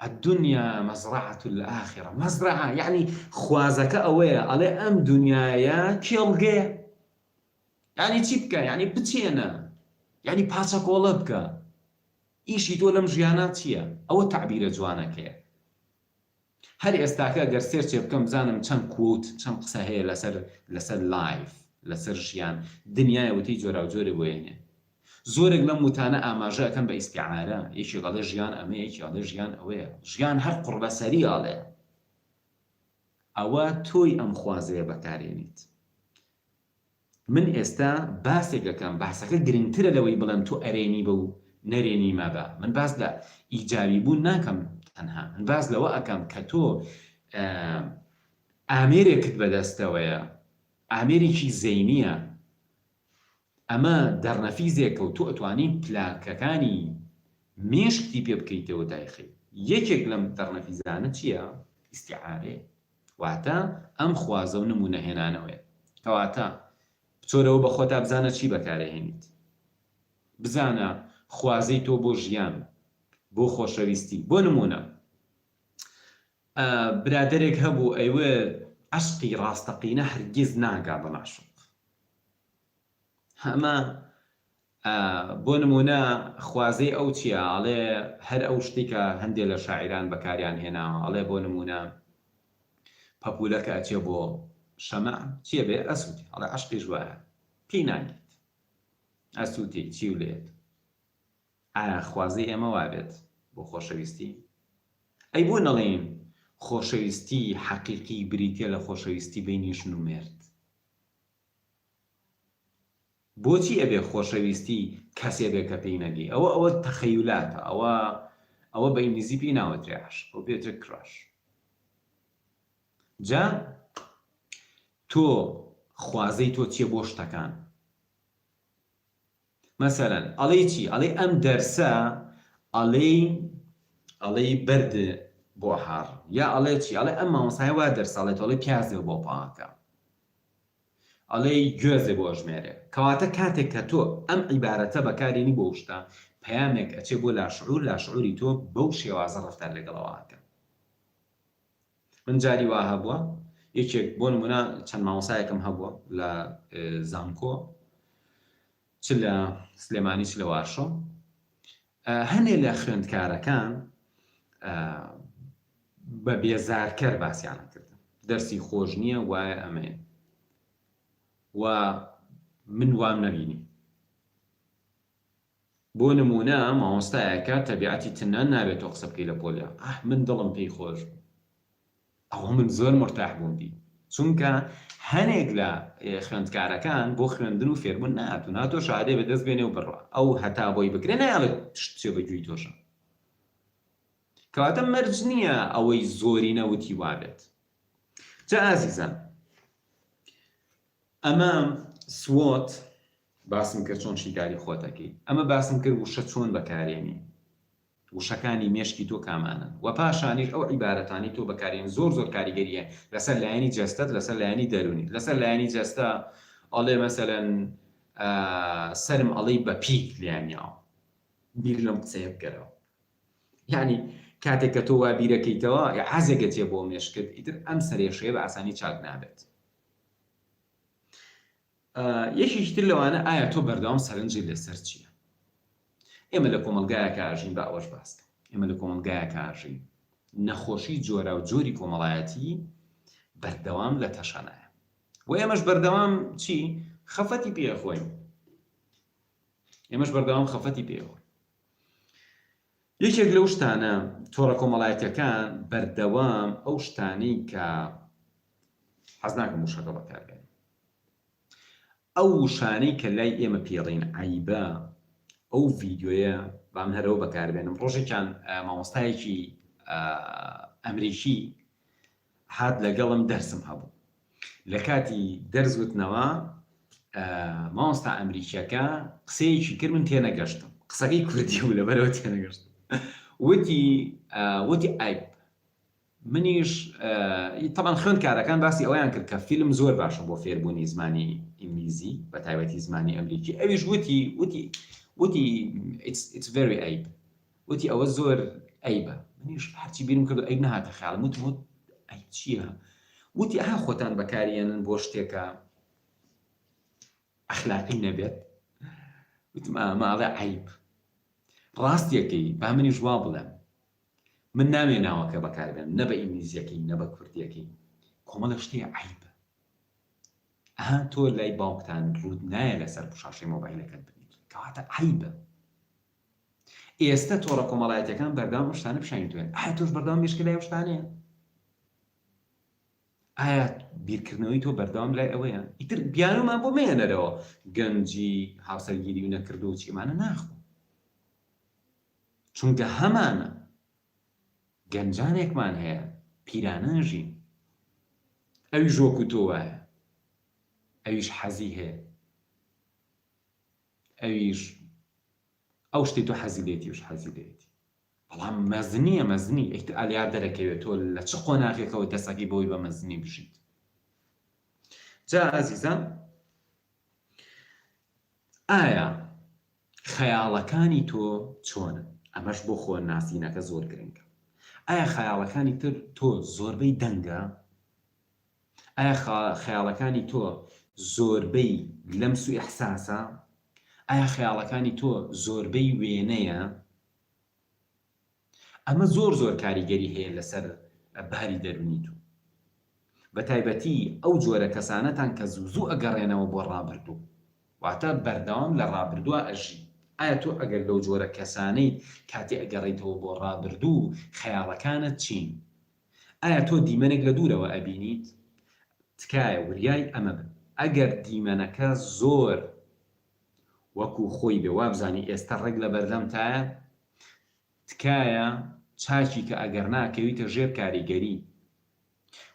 الدنیا مزرعە الاخرە مزرعە یعنی خوازەکە ئەوەیە ئەڵێ ئەم دنیایە کێڵگەیە یعنی چی بکە یعنی بچێنە یعنی پاچەکۆڵە بکە ئیشی تۆ لەم ژیانە چییە ئەوە تەعبیرە جوانەکەیە هەر ئێستاکە گەر search ێ بکەم بزانم چەند quote چەند قسە هەیە لەسەر لەسەر life لەسەر ژیان دنیایە وتەی جۆراوجۆرێ بۆ یەنێ زۆرێک لەم وتانە ئاماژە ئەکەن بە ئیستیعارە یەکێک ئەڵێ ژیان ئەمەیە یەکێ ئەڵێ ژیان ئەوەیە ژیان هەر قوڕبەسەری ئەڵێ ئەوە تۆی ئەم خوازەیە بەکارێنیت من ئێستا باسێک ئەکەم باسەکە گرنگترە لەوەی بڵێم تۆ ئەرێنی بە و نەرێنی مەبە من باس لە ئیجابی بوون ناکەم تەنها من باس لەوە ئەکەم کە تۆ ئامێرێکت بەدەستەوەیە ئامێرێکی زەینیە ئەمە دەرنەفیزێکە و تۆ ئەتوانی پلاکەکانی مێشکتی پێ بکەیتەوە دایخەی یەکێک لەم دەرنەفیزانە چییە؟ ئیستیعارەیە واتە ئەم خوازە و نموونە هێنانەوەیە. کەواتە بچۆرەوە بە خۆتا بزانە چی بەکارئەهێنیت. بزانە خوازەی تۆ بۆ ژیان، بۆ خۆشەویستی. بۆ نموونە برادەرێک هەبوو ئەیوت عەشقی ڕاستەقینە هەرگیز ناگا بە مەعشوق. ئەمە بۆ نموونە خوازەی ئەو چییە؟ ئەڵێ هەر ئەو شتەی کە هەندێ لە شاعیران بەکاریان هێناوە، ئەڵێ بۆ نموونە پەپوولە کە ئەچێ بۆ شەمع چییە بێ ئەسووتێ، ئەڵێ عەشقیش وایە پێی ناگەیت ئەسووتێی چیو لێت. ئایا خوازەی ئێمە وابێت بۆ خۆشەویستی؟ ئەی بۆ نەڵێین خۆشەویستی حەقیقی بریتییە لە خۆشەویستی بەینی ژن و مێرد؟ بۆچی ئەبێ خۆشەویستی کەسێ بێ کە پێی نەگەی ئەوە ئەوە تەخەیولاتە ئەوە ئەوە بە ئینگلیزی پێی ناوترێ عەشق ئەو پێترێ crush جا تۆ خوازەی تۆ چیە بۆ شتەکان مەسەلەن ئەڵێی چی ئەڵێی ئەم دەرسە ئەڵێی ئەڵێی بەرد بۆ هاڕ یا ئەڵێ چی ئەڵێ ئەم مامۆستایە وا دەرس ئەڵێت ئەڵێ پیازێ بۆ پاکە ئەڵێی گوێزێ بۆ ئەژمێرێ. کەواتە کاتێک کە تۆ ئەم عیبارەتە بەکارێنی بۆ شتە، پەیامێک ئەچێ بۆ لاشعور، لاشعوری تۆ بەو شێوازە ڕەفتار لەگەڵ ئەوە ئەکا. من جاری وا هەبووە یەکێک بۆ نمونە چەند مامۆسایەکم هەبووە لە زانکۆ. چ لە سلێمانی چ لە وارشۆ هەنێ لە خوێندکارەکان بە بێزارکەر باسییان کردن دەرسی خۆش نییە وایە ئەمەیە و من وام نەبینی بۆ نموونە مامۆستایەکە تەبیعەتی تنان نابێت تۆ قسە بکەی لە پۆلیا ئاه من دڵم پێی خۆش بوو ئەوە من زۆر مورتاح بووم پێی چونکە هەنێک لە خوێندکارەکان بۆ خوێندن و فێربوون نەهاتوون هاتووە شەهادەی بەدەست بێنێ و بڕوا ئەو هەتا بۆی بکرێ نایەڵێت شت بچێ بە گوێی تۆشە کەواتە مەرج نییە ئەوەی زۆرینە وتی وابێت جا ئازیزان ئەمە SWOT باسم کرد چۆن شیکاری خۆت ئەکەی ئەمە باسم کرد وشە چۆن بەکارێنی وشەکانی مێشکی تۆ کامانەن وە پاشانیش ئەو عیبارەتانەی تۆ بەکارێنی زۆر زۆر کاریگەری هەیە لەسەر لایەنی جەستەت لەسەر لایەنی دەروونیت لەسەر لایەنی جەستە ئەڵێ مەسەلەن سەرم ئەڵێی بە پیک لێیان یاوە بیر لەم قسەیە بکەرەوە یعنی کاتێک کە تۆ وا بیرەکەیتەوە عازێکە تێ بۆ مێشکت ئیتر ئەم سەرێشەیە بە ئاسانی چاک نابێت یەکێکی تر لەوانە ئایا تۆ بەردەوام سەرنجت لەسەر چییە؟ ئێمە لە کۆمەڵگایەکا ئەژین با ئەوەش باس کەم ئێمە لە کۆمەڵگایەکا ئەژین نەخۆشی جۆراوجۆری کۆمەڵایەتی بەردەوام لە تەشەنایە و ئێمەش بەردەوام چی خەفەتی پێخۆین ئێمەش بەردەوام خەفەتی پێخۆین یەکێک لەو شتانە تۆڕە کۆمەڵایەتیەکان بەردەوام ئەو شتانەی کە حەز ناکەم وشەکە بەکاربێنم ئەو وشانەی کە لای ئێمە پێڵین عیبە ئەو ڤیدیۆیە با من هەرەوە بەکاربێنم ڕۆژێکیان مامۆستایەکی ئەمریکی هات لەگەڵم دەرسم هەبوو لە کاتی دەرس وتنەوە مامۆستا ئەمریکیەکە قسەیەکی کرد من تێنەگەشتم قسەکەی کوردی بوو لەبەرەوە تێنەگەشتم وتی وتی عیب منیش تەبعەن خوێندکارەکان باسی ئەوەیان کرد کە فیلم زۆر باشە بۆ فێربوونی زمانی ئینگلیزی بە تایبەتی زمانی ئەمریکی ئەویش وتی وتی وتی it's very عیب وتی ئەوە زۆر عەیبە منیش هەرچی بیرم کرد عەیب نەهاتە خەیاڵم وتم وت عەیب چییە وتی ئەها خۆتان بەکاریێنن بۆ شتێکە ئەخلاقی نەبێت وتم ئەمە ئەڵێ عەیب ڕاستیەکەی با منیش وا بڵێم من ناوێ ناوەکە بەکاربێن نە بە ئینگلیزیەکەی نە بە کوردیەکەی کۆمەڵە شتێ عەیبە ئەها تۆ لای باوکتان ڕووت نایە لەسەر شاشەی مۆبایلەکەت بنیت کەواتە عەیبە ئێستە تۆڕە کۆمەڵایەتیەکان بەردەوام ئەم شتانە پیشانی تۆیان ئایا تۆش بەردەوام مێشکە لای ئەو شتانەیە ئایا بیرکردنەوەی تۆ بەردەوام لای ئەوەیە ئیتر بیانومان بۆ مێنەرەوە گەنجی هاوسەرگیری و نەکردو و چیمانە ناخۆ چونکە هەمانە گەنجانێکمان هەیە پیرانە ژین ئەویش وەکو تۆ وایە ئەویش حەزی هەیە ئەویش ئەو شتەی تۆ حەزی لێتی ئەوش حەزی لێتی بەڵام مەزنیە مەزنی ئیتر ئالیا دەرەکەوێت تۆ لە چ قۆناغێکەوە دەسەکەی بۆی بە مەزنی بژیت جا ئازیزان ئایا خەیاڵەکانی تۆ چۆنن ئەمەش بۆ خۆ ناسینەکە زۆر گرنگە ئایا خەیاڵەکانی تر تۆ زۆربەی دەنگە ئایا خەیاڵەکانی تۆ زۆربەی لەمس و ئیحساسە؟ ئایا خەیاڵەکانی تۆ زۆربەی وێنەیە؟ ئەمە زۆر زۆر کاریگەری هەیە لەسەر باری دەروونی تۆ. بە تایبەتی ئەو جۆرە کەسانەتان کە زوو زوو ئەگەڕێنەوە بۆ ڕابردوو. واتە بەردەوام لە ڕابردووا ئەژی. ئایا تۆ ئەگەر لەو جۆرە کەسانەیت کاتێ ئەگەڕێیتەوە بۆ ڕابردوو خەیاڵەکانت چین؟ ئایا تۆ دیمەنێک لە دوورەوە ئەبینیت؟ تکایە وریای ئەمە بن. ئەگەر دیمەنەکە زۆر وەکو خۆی بێ وابزانی ئێستە ڕێک لە بەردەمتایە، تکایە چاکی کە ئەگەرنا ئەکەویتە ژێر کاریگەری.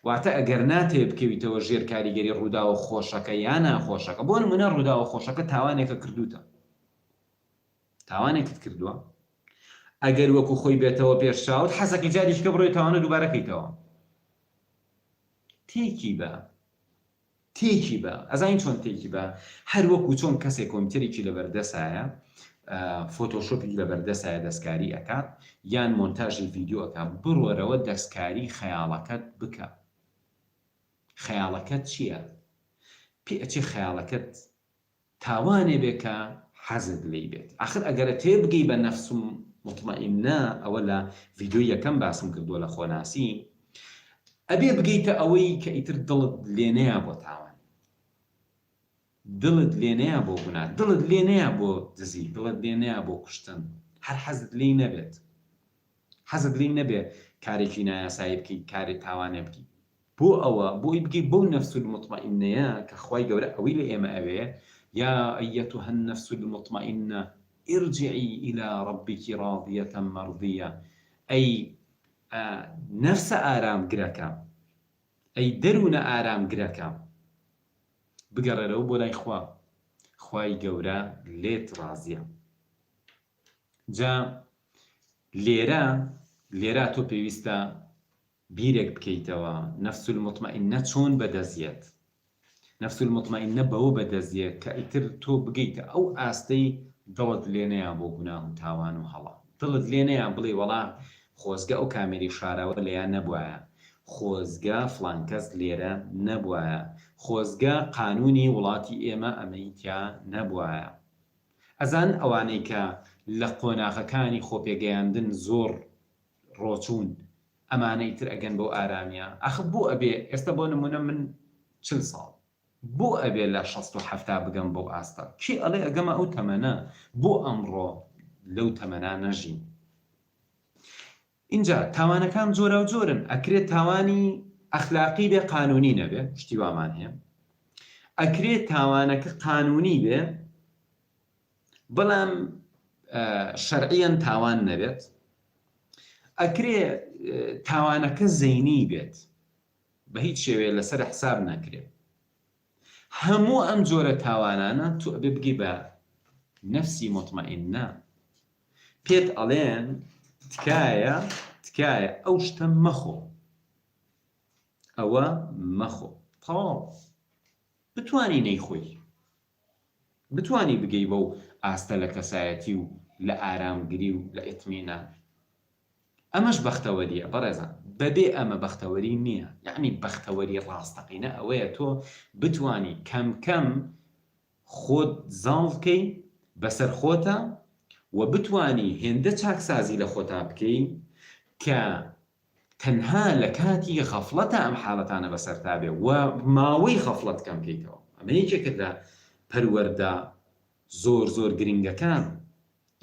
واتە ئەگەر ناتەوێ بکەویتەوە ژێر کاریگەری ڕووداوە خۆشەکە یا ناخۆشەکە، بۆ نموونە ڕووداوە خۆشەکە تاوانێکە کردووتە. تاوانێکت کردووە ئەگەر وەکو خۆی بێتەوە پێش چاوت حەزەکەی جارێکی کە بڕۆی تاوانە دووبارە کەیتەوە تێکی بە تێکی بە ئەزانی چۆن تێکی بە هەر وەکو چۆن کەسێک کۆمپیوتەرێکی لەبەردەسایە فۆتۆشۆپی لەبەردەسایە دەستکاری ئەکات یان مۆنتاژی ڤیدیۆ ئەکات بڕۆرەوە دەستکاری خەیاڵەکەت بکە خەیاڵەکەت چییە؟ پێ ئەچێ خەیاڵەکەت تاوانێ بێ کە. حەزت لێی بێت ئاخر ئەگەر تێبگەی بە نەفس موتمەئینە ئەوە لە ڤیدیۆی یەکەم باسم کردووە لە خۆناسی ئەبێ بگەیتە ئەوەی کە ئیتر دڵت لێ نەیا بۆ تاوان دڵت لێ نەیا بۆ گونا دڵت لێ نەیا بۆ دزی دڵت لێ نەیا بۆ کوشتن هەر حەزت لێی نەبێت حەزت لێی نەبێ کارێکی نایاسایی بکەی کارێ تاوانێ بکەی بۆ ئەوە بۆی بگەی بەو نەفس المطمئنەیە کە خوای گەورە ئەوەی لە ئێمە ئەوێ یا ایتها النفس المطمئنە ارجعی الی ربک راضیە مرضیە ئەی نەفسە ئارامگرەکە ئەی دەروونە ئارامگرەکە بگەڕێرەوە بۆ لای خوا خوای گەورە لێت ڕازیە جا لێرە لێرە تۆ پێویستە بیرێک بکەیتەوە نفس المطمئنە چۆن بەدەست یەت؟ نفس المطمئنە بەوە بەدەست یە کە ئیتر تۆ بگەیتە ئەو ئاستەی دڵت لێ نەیا بۆ گوناه و تاوان و هەڵە دڵت لێ نەیا بڵێی وەڵا خۆزگە ئەو کامێری شاراوە لێیا نەبوایە خۆزگە فڵان کەس لێرە نەبوایە خۆزگە قانونی وڵاتی ئێمە ئەمەی تیا نەبوایە ئەزان ئەوانەی کە لە قۆناغەکانی خۆپێگەیاندن زۆر ڕۆچوون ئەمانە ئیتر ئەگەن بەو ئارامیە ئاخ بۆ ئەبێ ئێستا بۆ نمونە من چل ساڵ بۆ ئەبێ لە شەست و حەفتا بگەم بەو ئاستە کێ ئەڵێ ئەگەمە ئەو تەمەنە بۆ ئەمڕۆ لەو تەمەنا نەژیم ئینجا تاوانەکان جۆراوجۆرن ئەکرێ تاوانی ئەخلاقی بێ قانونی نەبێ شتی وامان هەیە ئەکرێ تاوانەکە قانونی بێ بەڵام شەرعیەن تاوان نەبێت ئەکرێ تاوانەکە زەینی بێت بە هیچ شێوەیە لەسەر حساب نەکرێت هەموو ئەم جۆرە تاوانانە تۆ ئەبێ بگەی بە نەفسی مطمئنە پێت ئەڵێن تکایە تکایە ئەو شتە مەخۆ ئەوە مەخۆ تەواو بتانی نەیخۆی بتوانی بگەی بەو ئاستە لە کەسایەتی و لە ئارامگری و لە ئیتمینان. ئەمەش بەختەوەرییە بەڕێزان، بەبێ ئەمە بەختەوەری نییە، یەعنی بەختەوەری ڕاستەقینە ئەوەیە تۆ بتوانی کەم کەم خۆت زاڵ بکەی بەسەر خۆتا و بتوانی هێندە چاکسازی لە خۆتا بکەی کە تەنها لە کاتی غەفڵەتا ئەم حالەتانە بەسەرتا بێ و ماوەی غەفڵەت کەم کەیتەوە ئەمە یەکێکە لە پەروەردە زۆر زۆر گرنگەکان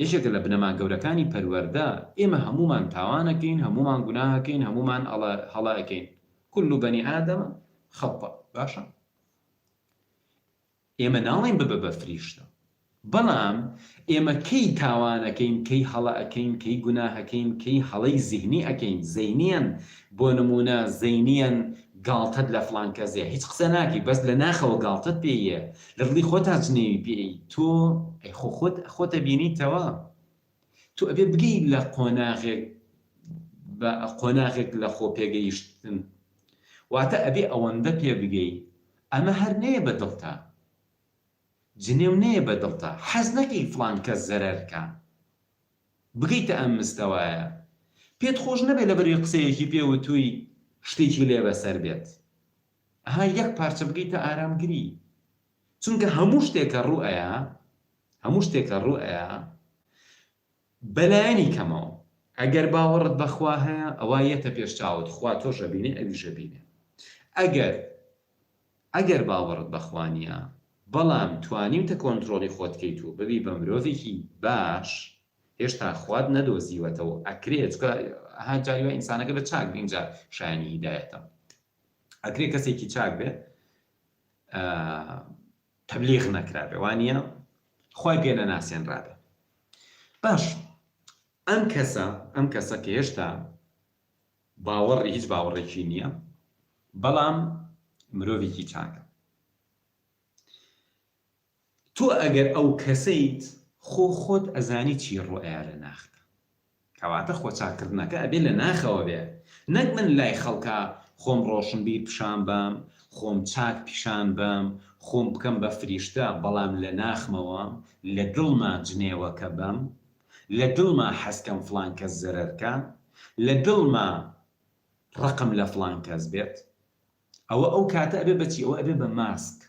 یەکێکە لە بنەما گەورەکانی پەروەردە ئێمە هەموومان تاوانەکەین هەموومان گوناهەکەین هەموومان هەڵە ئەکەین كل بني آدم خطاء باشە ئێمە ناڵێین ببە بە فریشتە بەڵام ئێمە کەی تاوان ئەکەین کەی هەڵە ئەکەین کەی گوناه ئەکەین کەی هەڵەی زیهنی ئەکەین زەینیەن بۆ نمونە زەینیەن گاڵتەت لە فڵان کەس یە هیچ قسە ناکەی بەس لە ناخەوە گاڵتەت پێ یە لە دڵی خۆتا جنێوی پێ ئەی تۆ ئەی خۆ خۆت خۆت ئەبینیتەوە تۆ ئەبێ بگەی لە قۆناغێک بە قۆناغێک لە خۆ پێگەیشتن واتە ئەبێ ئەوەندە پێ بگەی ئەمە هەر نەیە بە دڵتا جنێو نەیە بە دڵتا حەز نەکەی فڵان کەس زەرەر کا بگەیتە ئەم مستەوایە پێت خۆش نەبێ لەبەروی قسەیەکی پێ وتووی شتێکی لێ بەسەر بێت ئەها یەک پارچە بگەیتە ئارامگری چونکە هەموو شتێک کە ڕوو ئەیا هەموو شتێک کە ڕوو ئەیا بەلایەنی کەمەوە ئەگەر باوەڕت بەخوا هەیە ئەوا یەتە پێش چاوت خوا تۆش ئەبینێ ئەویش ئەبینێ ئەگەر ئەگەر باوەڕت بەخوا نییە بەڵام توانیوتە کۆنترۆڵی خۆت کەیت و ببی بە مرۆڤێکی باش هێشتا خوات نەدۆزیوەتەوە ئەکرێ چونکە ها جاری وای ئینسانەکە بە چاک بێ ئینجا شایانی هیدایەتە ئەکرێ کەسێکی چاک بێ تەبلیغ نەکرابێ وانییە؟ خوای پێ نەناسێنرابێ. باش ئەم کەسە ئەم کەسە کە هێشتا باوەڕی هیچ باوەڕێکی نییە بەڵام مرۆڤێکی چاکە تۆ ئەگەر ئەو کەسەیت خۆ خۆت ئەزانی چی ڕوئەیا لە ناختا کەواتە خۆ چاککردنەکە ئەبێ لە ناخەوە بێ نەک من لای خەڵکا خۆم ڕۆشنبیر پیشان بەم خۆم چاک پیشان بەم خۆم بکەم بە فریشتە بەڵام لە ناخمەوە لە دڵما جنێوەکە بەم لە دڵما حەزکەم فڵان کەس زەرەر کا لە دڵما ڕقم لە فڵان کەس بێت ئەوە ئەو کاتە ئەبێ بە چی ئەوە ئەبێ بە ماسک.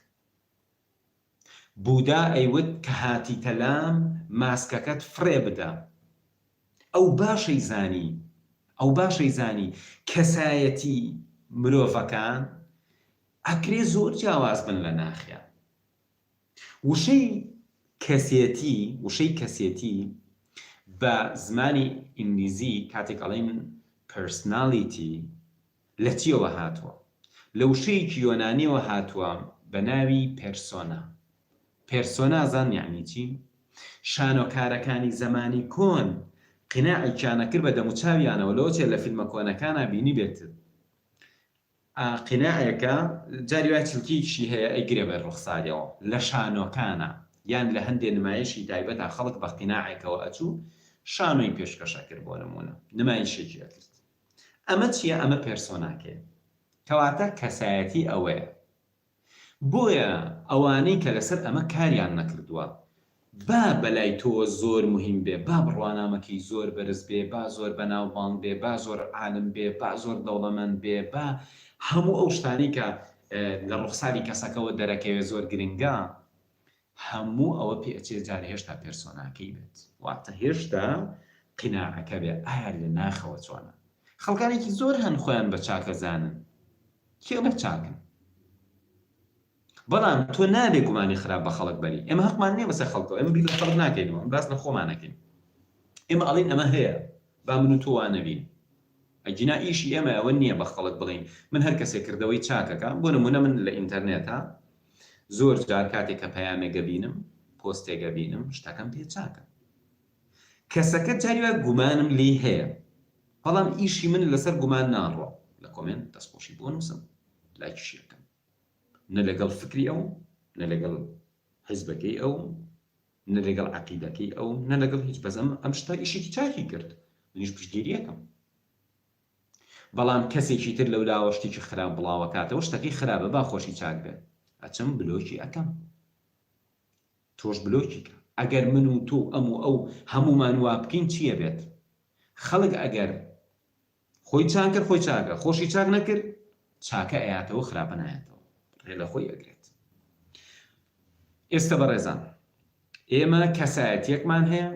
بودا ئەیوت کە هاتیتە لام ماسکەکەت فڕێ بدە. ئەو باشەی زانی، ئەو باشەی زانی کەسایەتی مرۆڤەکان ئەکرێ زۆر جیاواز بن لە ناخیان. وشەی کەسێتی، وشەی کەسێتی بە زمانی ئینگلیزی کاتێک ئەڵێن Personality لە چیەوە هاتووە؟ لە وشەیەکی یۆنانیەوە هاتووە بە ناوی پێرسۆنا. پێرسۆنا زان یەعنی چی؟ شانۆکارەکانی زەمانی کۆن قیناعێکیان ئەکرد بە دەموچاویانەوە لەوەچێ لە فیلمە کۆنەکانا بینیبێتت ئا قیناعێکە جاری وایە چلکەیەکیشی هەیە ئەیگرێ بەر ڕوخساریەوە لە شانۆکانا یان لە هەندێ نمایشی تایبەتا خەڵک بە قیناعێکەوە ئەچوو شانۆی پێشکەش ئەکرد بۆ نموونە نمایشێکی ئەکرد ئەمە چیە ئەمە پێرسۆناکەیە کەواتە کەسایەتی ئەوەیە بۆیە ئەوانەی کە لەسەر ئەمە کاریان نەکردووە با بەلای تۆوە زۆر موهیم بێ، با بڕوانامەکەی زۆر بەرز بێ، با زۆر بەناوبانگ بێ، با زۆر عالم بێ، با زۆر دەوڵەمەند بێ، با هەموو ئەو شتانەی کە لە ڕوخساری کەسەکەوە دەرەکەوێ زۆر گرنگە، هەموو ئەوە پێ ئەچێ جارێ هێشتا پێرسۆناکەی بێت، واتە هێشتا قیناعەکە بێ، ئایا لە ناخەوە چۆنە؟ خەڵکانێکی زۆر هەن خۆیان بە چاک ئەزانن، کێ بە چاکن؟ بەڵام تۆ نابێ گومانی خراپ بە خەڵک بەری، ئێمە هەقمان نییە بەسەر خەڵکەوە، ئێمە بیر لە خەڵک ناکەینەوە، ئێمە باس لە خۆمان ئەکەین، ئێمە ئەڵێین ئەمە هەیە، با من و تۆ وا نەبین، ئەگینا ئیشی ئێمە ئەوە نییە بە خەڵک بڵێین من هەر کەسێک کردەوەی چاک ئەکا، بۆ نموونە من لە ئینتەرنێتا زۆر جار کاتێک کە پەیامێک ئەبینم، پۆستێک ئەبینم، شتەکەم پێ چاکە، کەسەکە جاری وا گومانم لێی هەیە، بەڵام ئیشی من لەسەر گومان ناڕوا، لە comment دەستخۆشی بۆ نووسم، لایکیشی ئەکەم. نە لەگەڵ فکری ئەوم، نە لەگەڵ حیزبەکەی ئەوم، نە لەگەڵ عەقیدەکەی ئەوم، نە لەگەڵ هیچ، بەس ئەم ئەم شتە ئیشێکی چاکی کرد، منیش پشتگیری ئەکەم. بەڵام کەسێکی تر لەولاوە شتێکی خراپ بڵاوەکاتەوە، شتەکەی خراپە با خۆشی چاک بێ، ئەچم بلۆکی ئەکەم. تۆش بلۆکی کە. ئەگەر من و تۆ و ئەم و ئەو هەموومان وا بکەین چی ئەبێت؟ خەڵک ئەگەر خۆی چاک کرد خۆی چاکە، خۆشی چاک نەکرد چاکە ئەیاتەوە خراپە نایەتەوە، ڕێ لە خۆی ئەگرێت. ئێستە بەڕێزان ئێمە کەسایەتیەکمان هەیە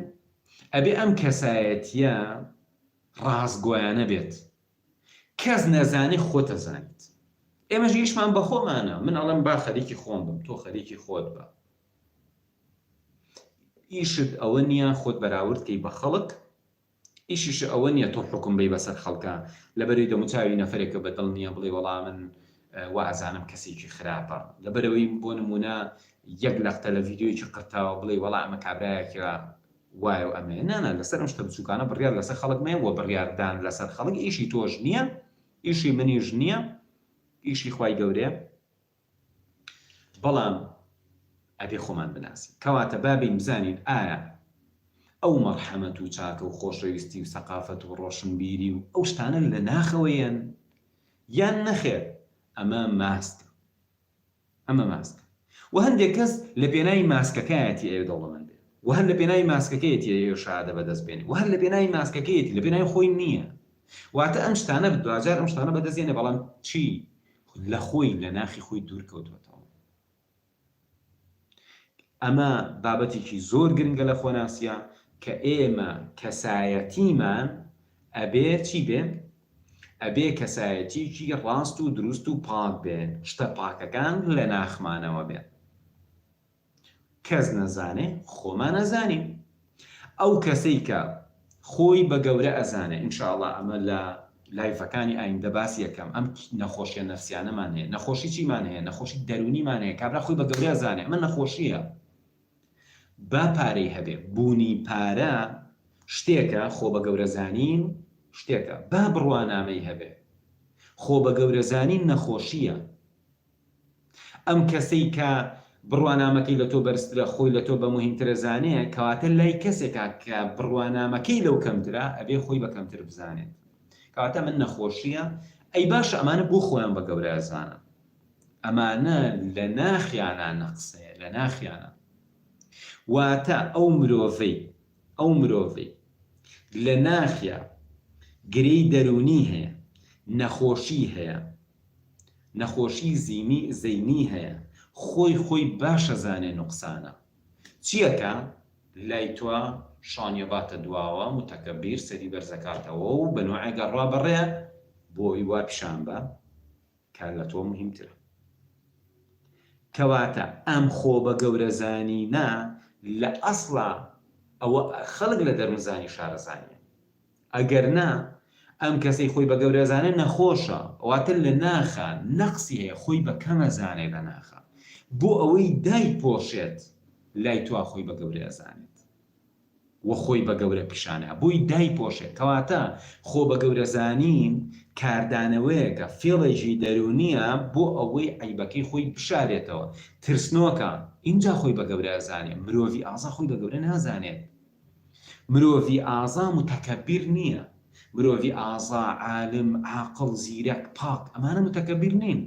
ئەبێ ئەم کەسایەتیە ڕاستگۆیانە بێت کەس نەزانێ خۆت ئەزانیت ئێمەش ئیشمان بە خۆمانە من ئەڵێم با خەریکی خۆم بم تۆ خەریکی خۆت بە ئیشت ئەوە نییە خۆت بەراورد کەی بە خەڵک ئیشیشە ئەوە نییە تۆ حوکم بەی بەسەر خەڵکا لەبەرەی دەموچاوی نەفەرێکە بە دڵ نییە بڵێی وەڵا من وا ئەزانم کەسێکی خراپە لەبەرەوەی بۆ نمونە یەک لەقتە لە ڤیدیۆیەکی قرتاوە بڵێی وەڵا ئەمە کابرایەکە وایە و ئەمەیە نا نا لەسەر ئەم شتە بچوکانە بڕیار لەسەر خەڵک مەیە وە بڕیاردان لەسەر خەڵک ئیشی تۆش نییە ئیشی منیش نییە ئیشی خوای گەورەیە بەڵام ئەبێ خۆمان بناسین. کەواتە با بێین بزانین ئایا ئەو مەڕحەمەت و چاکە و خۆشەویستی و سەقافەت و ڕۆشنبیری و ئەو شتانە لە ناخەوە یەن یان نەخێر ئەمە ماسکە. ئەمە ماسکە. و هەندێک کەس لە پێناوی ماسکەکایەتی ئەوێ دەوڵەمەند بێ و هەر لە پێناوی ماسکەکەیەتی ئەیەوێ شەهادە بەدەست بێنێ و هەر لە پێناوی ماسکەکەیەتی لە پێناوی خۆی نییە. واتە ئەم شتانە دواجار ئەم شتانە بەدەست دێنێ بەڵام چی لە خۆی لە ناخی خۆی دوور کەوتوەتەوە. ئەمە بابەتێکی زۆر گرنگە لە خۆناسیە کە ئێمە کەسایەتیمان ئەبێ چی بێ؟ ئەبێ کەسایەتیکی ڕاست و دروست و پاک بێ، شتە پاکەکان لە ناخمانەوە بێ. کەس نەزانێ خۆمان ئەزانین. ئەو کەسەی کە خۆی بە گەورە ئەزانێ ان شاء اللە ئەمە لە لایڤەکانی ئایندە باسی ئەکەم ئەم نەخۆشیە نەفسیانەمان هەیە نەخۆشی چیمان هەیە نەخۆشی دەرونیمان هەیە کابرا خۆی بە گەورە ئەزانێ ئەمە نەخۆشیە با پارەی هەبێ بوونی پارە شتێکە خۆ بە گەورە زانین شتێکە با بڕوانامەی هەبێ خۆ بە گەورە زانین نەخۆشیە ئەم کەسەی کە بڕوانامەکەی لە تۆ بەرزترە خۆی لە تۆ بە موهیمترە زانێ، کەواتە لای کەسێکا کە بڕوانامەکەی لەو کەمترە ئەبێ خۆی بە کەمتر بزانێت. کەواتە ئەمە نەخۆشییە. ئەی باشە ئەمانە بۆ خۆیان بە گەورە ئەزانن؟ ئەمانە لە ناخیانا نەقسەیە، لە ناخیانا. واتە ئەو مرۆڤەی، ئەو مرۆڤەی لە ناخیا گرێی دەروونی هەیە، نەخۆشی هەیە، نەخۆشی زینی زەینی هەیە. خۆی خۆی باش ئەزانێ نوقسانە. چیەکە لای تۆ شانیە باتە دواوە متکبر سەری بەرزەکاتەوە و بە نوعێک ئەڕوا بەڕێ بۆی وا پیشان بە کە لە تۆ مهمترە. کەواتە ئەم خۆ بە گەورە زانینە لە ئەسڵا ئەوە خەڵک لە دەروونزانی شارەزا نیە. ئەگەر نا ئەم کەسەی خۆی بە گەورە ئەزانێ نەخۆشە واتە لە ناخا نەقسی هەیە خۆی بە کەم ئەزانێ لە ناخا بۆ ئەوەی دایپۆشێت لای تۆ خۆی بە گەورە ئەزانێت و خۆی بە گەورە پیشانە بۆی دایپۆشێت کەواتە خۆ بە گەورە زانین کاردانەوەیەکە فێڵێکی دەروونیە بۆ ئەوەی عەیبەکەی خۆی بشارێتەوە ترسنۆکە ئینجا خۆی بە گەورە ئەزانێ مرۆڤی ئازا خۆی بە گەورە نازانێت مرۆڤی ئازا متکبر نییە، مرۆڤی ئازا، عالم، عاقڵ، زیرەک، پاک، ئەمانە متکبر نین.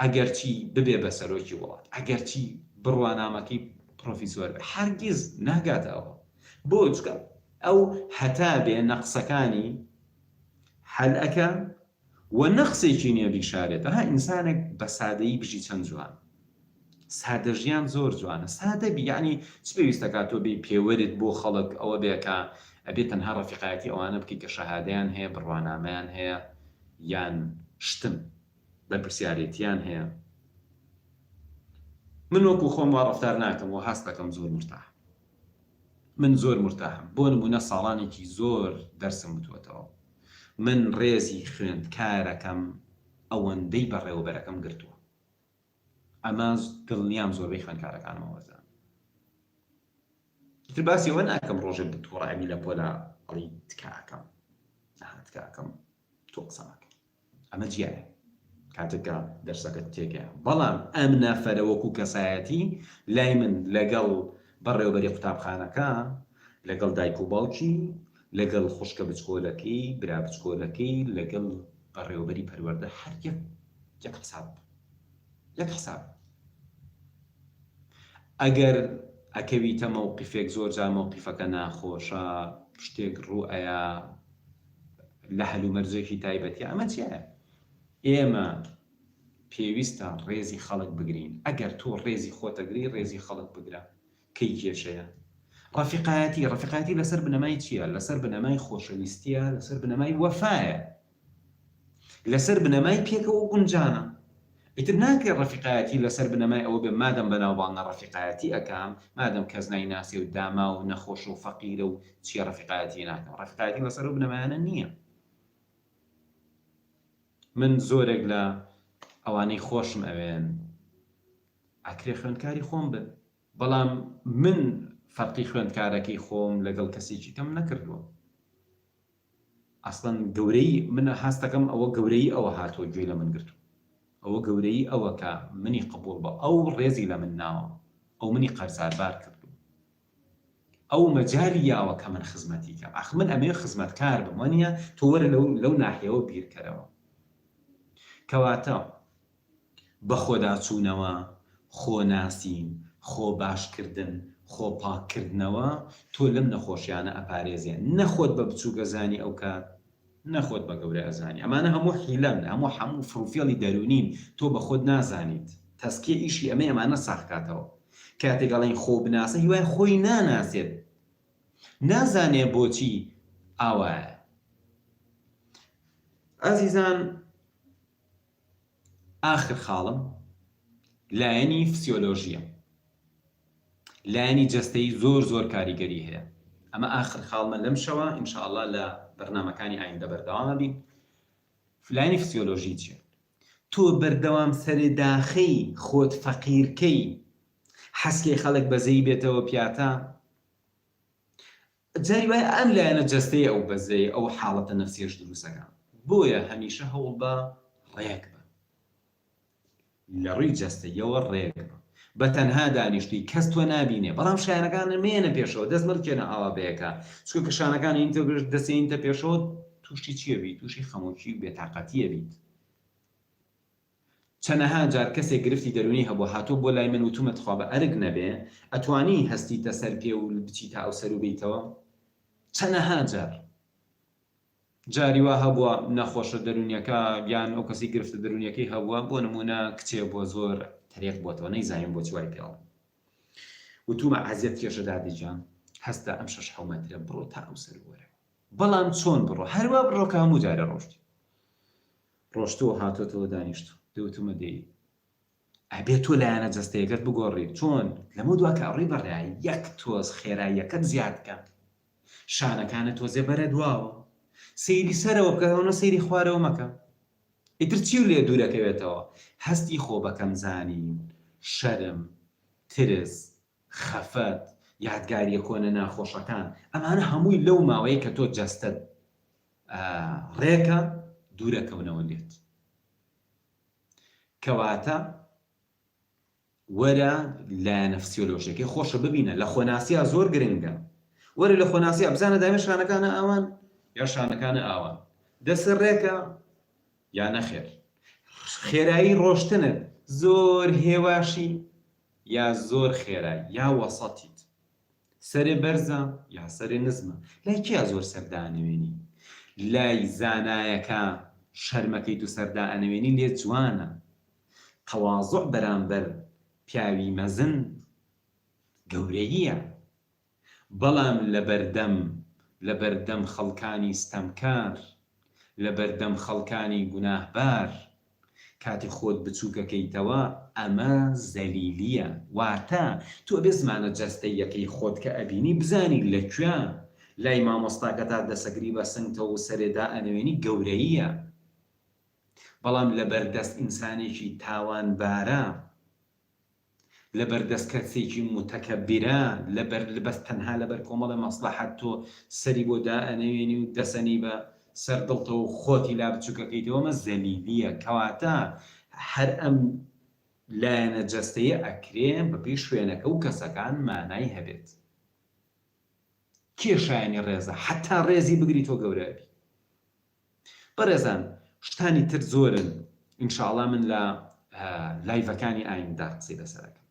ئەگەرچی ببێ بە سەرۆکی وڵات، ئەگەرچی بڕوانامەکەی پڕۆفیسۆر بێ، هەرگیز ناگاتە ئەوە. بۆ؟ چونکە ئەو هەتا بێ نەقسەکانی حەل ئەکا و نەقسێکی نیە بیشارێتەوە. ها ئینسانێک بە سادەیی بژی چەند جوانە. سادە ژیان زۆر جوانە سادە بی یەعنی چ پێویستە کا تۆ بێی پێوەرت بۆ خەڵک ئەوە بێ کە ئەبێ تەنها ڕەفیقایەتی ئەوانە بکەی کە شەهادەیان هەیە بڕوانامەیان هەیە یان شتن بەرپرسیارێتیان هەیە من وەکو خۆم وا ڕەفتار ناکەم و هەست دەکەم زۆر مرتاح من زۆر مرتاحم بۆ نمونە ساڵانێکی زۆر دەرسم وتوەتەوە من ڕێزی خوێندکارەکەم ئەوەندەی بەڕێوەبەرەکەم گرتووە ئەمە دڵنیام زۆربەی خوێندکارەکانم ئەوە زانن. ئیتر باسی ئەوە ناکەم ڕۆژێ بتوڕە ئەبی لە پۆلا ئەڵی تکا ئەکەم ئەها تکا ئەکەم تۆ قسە مەکە ئەمە جیایە کاتێک کە دەرسەکە تێگەیە بەڵام ئەم نەفەرە وەکو کەسایەتی لای من لەگەڵ بەڕێوبەری قوتابخانەکە لەگەڵ دایک و باوکی لەگەڵ خوشکە بچکۆلەکەی برا بچکۆلەکەی لەگەڵ بەڕێوبەری پەروەردە هەر یەک یەک حساب یەک حساب ئەگەر ئەکەویتە مەوقفێک زۆر جار مەوقفەکە ناخۆشە شتێک ڕوو ئەیا لە هەلومەرجێکی تایبەتی ئەمە چیە ئێمە پێویستە ڕێزی خەڵک بگرین ئەگەر تۆ ڕێزی خۆتەگری ڕێزی خەڵک بگرە کەی کێشەیە ڕەفیقایەتی ڕەفیقایەتی لەسەر بنەمای چییە لەسەر بنەمای خۆشەویستیە لەسەر بنەمای وەفایە لەسەر بنەمای پێکەوە گونجانە. ئیتر ناکرێ ڕەفیقایەتی لەسەر بنەمای ئەوە بێ مادەم بەناوبانگە ڕەفیقایەتی ئەکەم، مادەم کەس نایناسێ و داماو و نەخۆشە و فەقیرە و چیە ڕەفیقایەتی ناکەم. ڕەفیقایەتی لەسەر ئەو بنەمایانە نییە. من زۆرێک لە ئەوانەی خۆشم ئەوێن ئەکرێ خوێندکاری خۆم بن، بەڵام من فەرقی خوێندکارەکەی خۆم لەگەڵ کەسێکی کەم نەکردووە. ئەسڵەن گەورەیی من هەستەکەم ئەوە گەورەیی ئەوە هاتووە گوێی لە من گرتوو ئەوە گەورەیی ئەوە کە منی قبوڵ بە ئەو ڕێزی لە من ناوە ئەو منی قەرزاربار کردوو ئەو مەجالی یاوە کە من خزمەتی کەم ئەخ من ئەمەوێ خزمەتکار بم وانیە تۆ وەرە لەو لەو ناحیەوە بیرکەرەوە کەواتە بەخۆداچوونەوە، خۆناسین، خۆباشکردن، خۆپاککردنەوە تۆ لەم نەخۆشیانە ئەپارێزێ، نە خۆت بە بچووک ئەزانی ئەوکات، نە خۆت بە گەورە ئەزانی. ئەمانە هەموو حیلەن، هەموو هەموو فڕوفێڵی دەروونین، تۆ بە خۆت نازانیت. تەزکیە ئیشی ئەمەی ئەمانە ساغ کاتەوە. کاتێک ئەڵێین خۆ بناسە هیوای خۆی ناناسێت. نازانێ بۆچی ئاوایە. ئازیزان ئاخر خاڵم لایەنی فسیۆلۆژییە. لایەنی جەستەیی زۆر زۆر کاریگەری هەیە. ئەمە ئاخر خاڵمە لەم شەوە، ان شاء اللە لە بەرنامەکانی ئایندە بەردەوام ئەبین. لایەنی فسیۆلۆژی چییە؟ تۆ بەردەوام سەرێ داخەی خۆت فەقیرکەی حەزکەی خەڵک بەزەیی بێتەوە پیاتا جاری وایە ئەم لایەنە جەستەیە ئەو بەزەیە ئەو حاڵەتە نەفسیەش دروستەکا بۆیە هەمیشە هەوڵبە ڕێک بە لە ڕووی جەستەیەوە ڕێک بە بە تەنها دانیشتووی کەس تۆ نابینێ بەڵام شایەنەکان مێنە پێشەوە دەست مەلکێنە ئاوا بەیەکە چونکە کە شانەکان ئینتە دەسێنیتە پێشەوە تووشی چیە بیت تووشی خەمۆکی و بێتاقەتیە بیت چەنەها جار کەسێک گرفتی دەرونی هەبوە هاتوە بۆ لای من وتومە تخوا بە ئەرک نەبێ ئەتوانی هەستیتە سەر پێ و بچیتە ئەو سەر و بێیتەوە چەنەها جار. جاری وا هەبووە نەخۆشە دەروونیەکە یان ئەو کەسی گرفتە دەروونیەکەی هەبووە بۆ نموونە کچێ بووە زۆر تەریق بۆتەوە نەیزانین بۆچی وای پێڵێن وتومە عەزیەت کێشە دادە گیان هەستە ئەم شەش حەو مەترە بڕۆ تا ئەو سەر وەرە بەڵام چۆن بڕۆ هەروا بڕۆ کە هەموو جارێ ڕۆشتی ڕۆشتووە هاتۆتەوە دانیشتوو دەوتومە دەی ئەبێ تۆ لایەنە جەستەیەکەت بگۆڕی چۆن لەمە دوا کە ئەڕۆی بەڕێ یەک تۆز خێراییەکەت زیاد کە شانەکانت تۆزێ بەرە دواوە سەیری سەرەوە بکە ئەونە سەیری خوارەوە مەکە ئیتر چی لێ دوورەکەوێتەوە هەستی خۆ بەکەم زانین شەرم ترس خەفەت یادگاریە کۆنە ناخۆشەکان ئەمانە هەمووی لەو ماوەیە کە تۆ جەستەت ڕێکە دوورەکەونەوە لێت کەواتە وەرە لایەنە فسیۆلۆژیەکەی خۆشە ببینە لە خۆناسیا زۆر گرنگە وەرە لە خۆناسیا بزانە دایمە شانەکانە ئاوان یا شانەکانە ئاوان دەسە ڕێکە یا نەخێر خێرایی ڕۆشتنت زۆر هێواشی یا زۆر خێرای یا وەسەتیت سەرێ بەرزە یا سەرێ نزمە؟ لای کێیا زۆر سەر دائەنەوێنی؟ لای زانایەکە شەرمەکەیت و سەر دائەنەوێنی لێت جوانە. تەوازوع بەرامبەر پیاوی مەزن گەورەییە. بەڵام لەبەردەم لەبەردەم خەڵکانی ستەمکار، لەبەردەم خەڵکانی گوناهبار، کاتێ خۆت بچوکەکەیتەوە ئەمە زەلیلیە واتە تۆ ئەبێ زمانە جەستەییەکەی خۆت کە ئەبینی بزانی لە کوێ لای مامۆستاکەتا دەسەگری بە سنگتەوە و سەرێ دائەنەوێنی گەورەییە بەڵام لەبەردەست ئینسانێکی تاوانبارە لەبەر دەست کەسێکی موتەکەبیرە لەبەر بەس تەنها لەبەر کۆمەڵێ مەسڵەحەت تۆ سەری بۆ دائەنەوێنی و دەسەنی بە سەر دڵتەوە و خۆتی لا بچوکەکەیتەوە ئەمە زەلیلیە کەواتە هەر ئەم لایەنە جەستەیە ئەکرێ بەپێی شوێنەکە و کەسەکان مانای هەبێت کێ شایەنی ڕێزە حەتا ڕێزی بگری تۆ گەورە ئەبی. بەڕێزان شتانی تر زۆرن ان شاء اللە من لە لایڤەکانی ئایندە قسەی لەسەر ئەکەم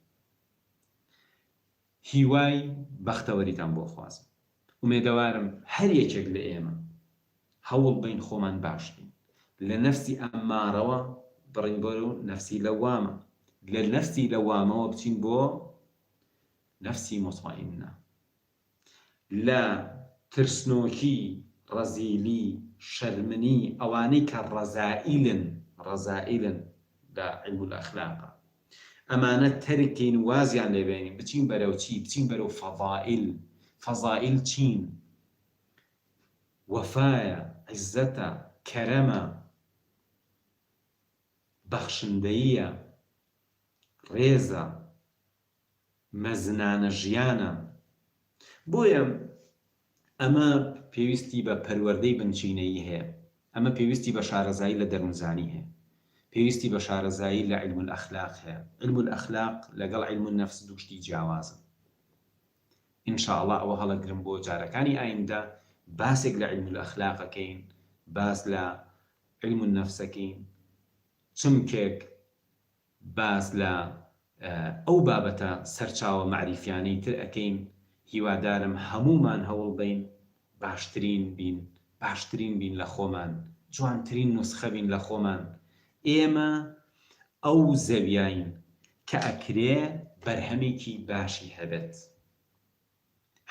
هیوای بەختەوەریتان بۆ خوازم ئومێدەوارم هەر یەکێک لە ئێمە هەوڵ بەین خۆمان باش بین لە نەفسی ئەمارەوە بڕین بۆ نەفسی لەوامە لە نەفسی لەوامەوە بچین بۆ نەفسی موتمەئینە لە ترسنۆکی، ڕەزیلی، شەرمنی، ئەوانەی کە ڕەزائیلن، ڕەزائیلن لە عیلم الاخلاقا، ئەمانە تەرک کەین و وازیان لێ بێنین، بچین بەرەو چی؟ بچین بەرەو فەزائیل، فەزائیل چین؟ وەفایە، عیززەتە، کەرەمە، بەخشندەییە، ڕێزە، مەزنانە ژیانە، بۆیە ئەمە پێویستی بە پەروەردەی بنچینەیی هەیە، ئەمە پێویستی بە شارەزایی لە دەروونزانی هەیە، پێویستی بە شارەزایی لە عیلم الاخلاق هەیە، عیلم الاخلاق لەگەڵ عیلم النفس دوو شتی جیاوازن. ان شاء اللە ئەوە هەڵەگرم بۆ جارەکانی ئایندە باسێک لە عیلم الاخلاق ئەکەین، باس لە عیلم النفس ئەکەین، چمکێک باس لە ئەو بابەتە سەرچاوە مەعریفیانەی تر ئەکەین، هیوادارم هەموومان هەوڵ بەین باشترین بین، باشترین بین لە خۆمان، جوانترین نوسخە بین لە خۆمان، ئێمە ئەو زەویاین کە ئەکرێ بەرهەمێکی باشی هەبێت،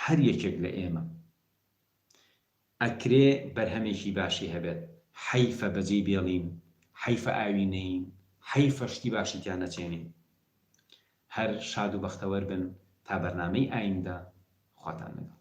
هەر یەکێک لە ئێمە. ئەکرێ بەرهەمێکی باشی هەبێت، حەیفە بەجێی بێڵین، حەیفە ئاوی نەیین، حەیفە شتی باشی تیا نەچێنین. هەر شاد و بەختەوەر بن تا بەرنامەی ئایندە خواتان لەگەڵ.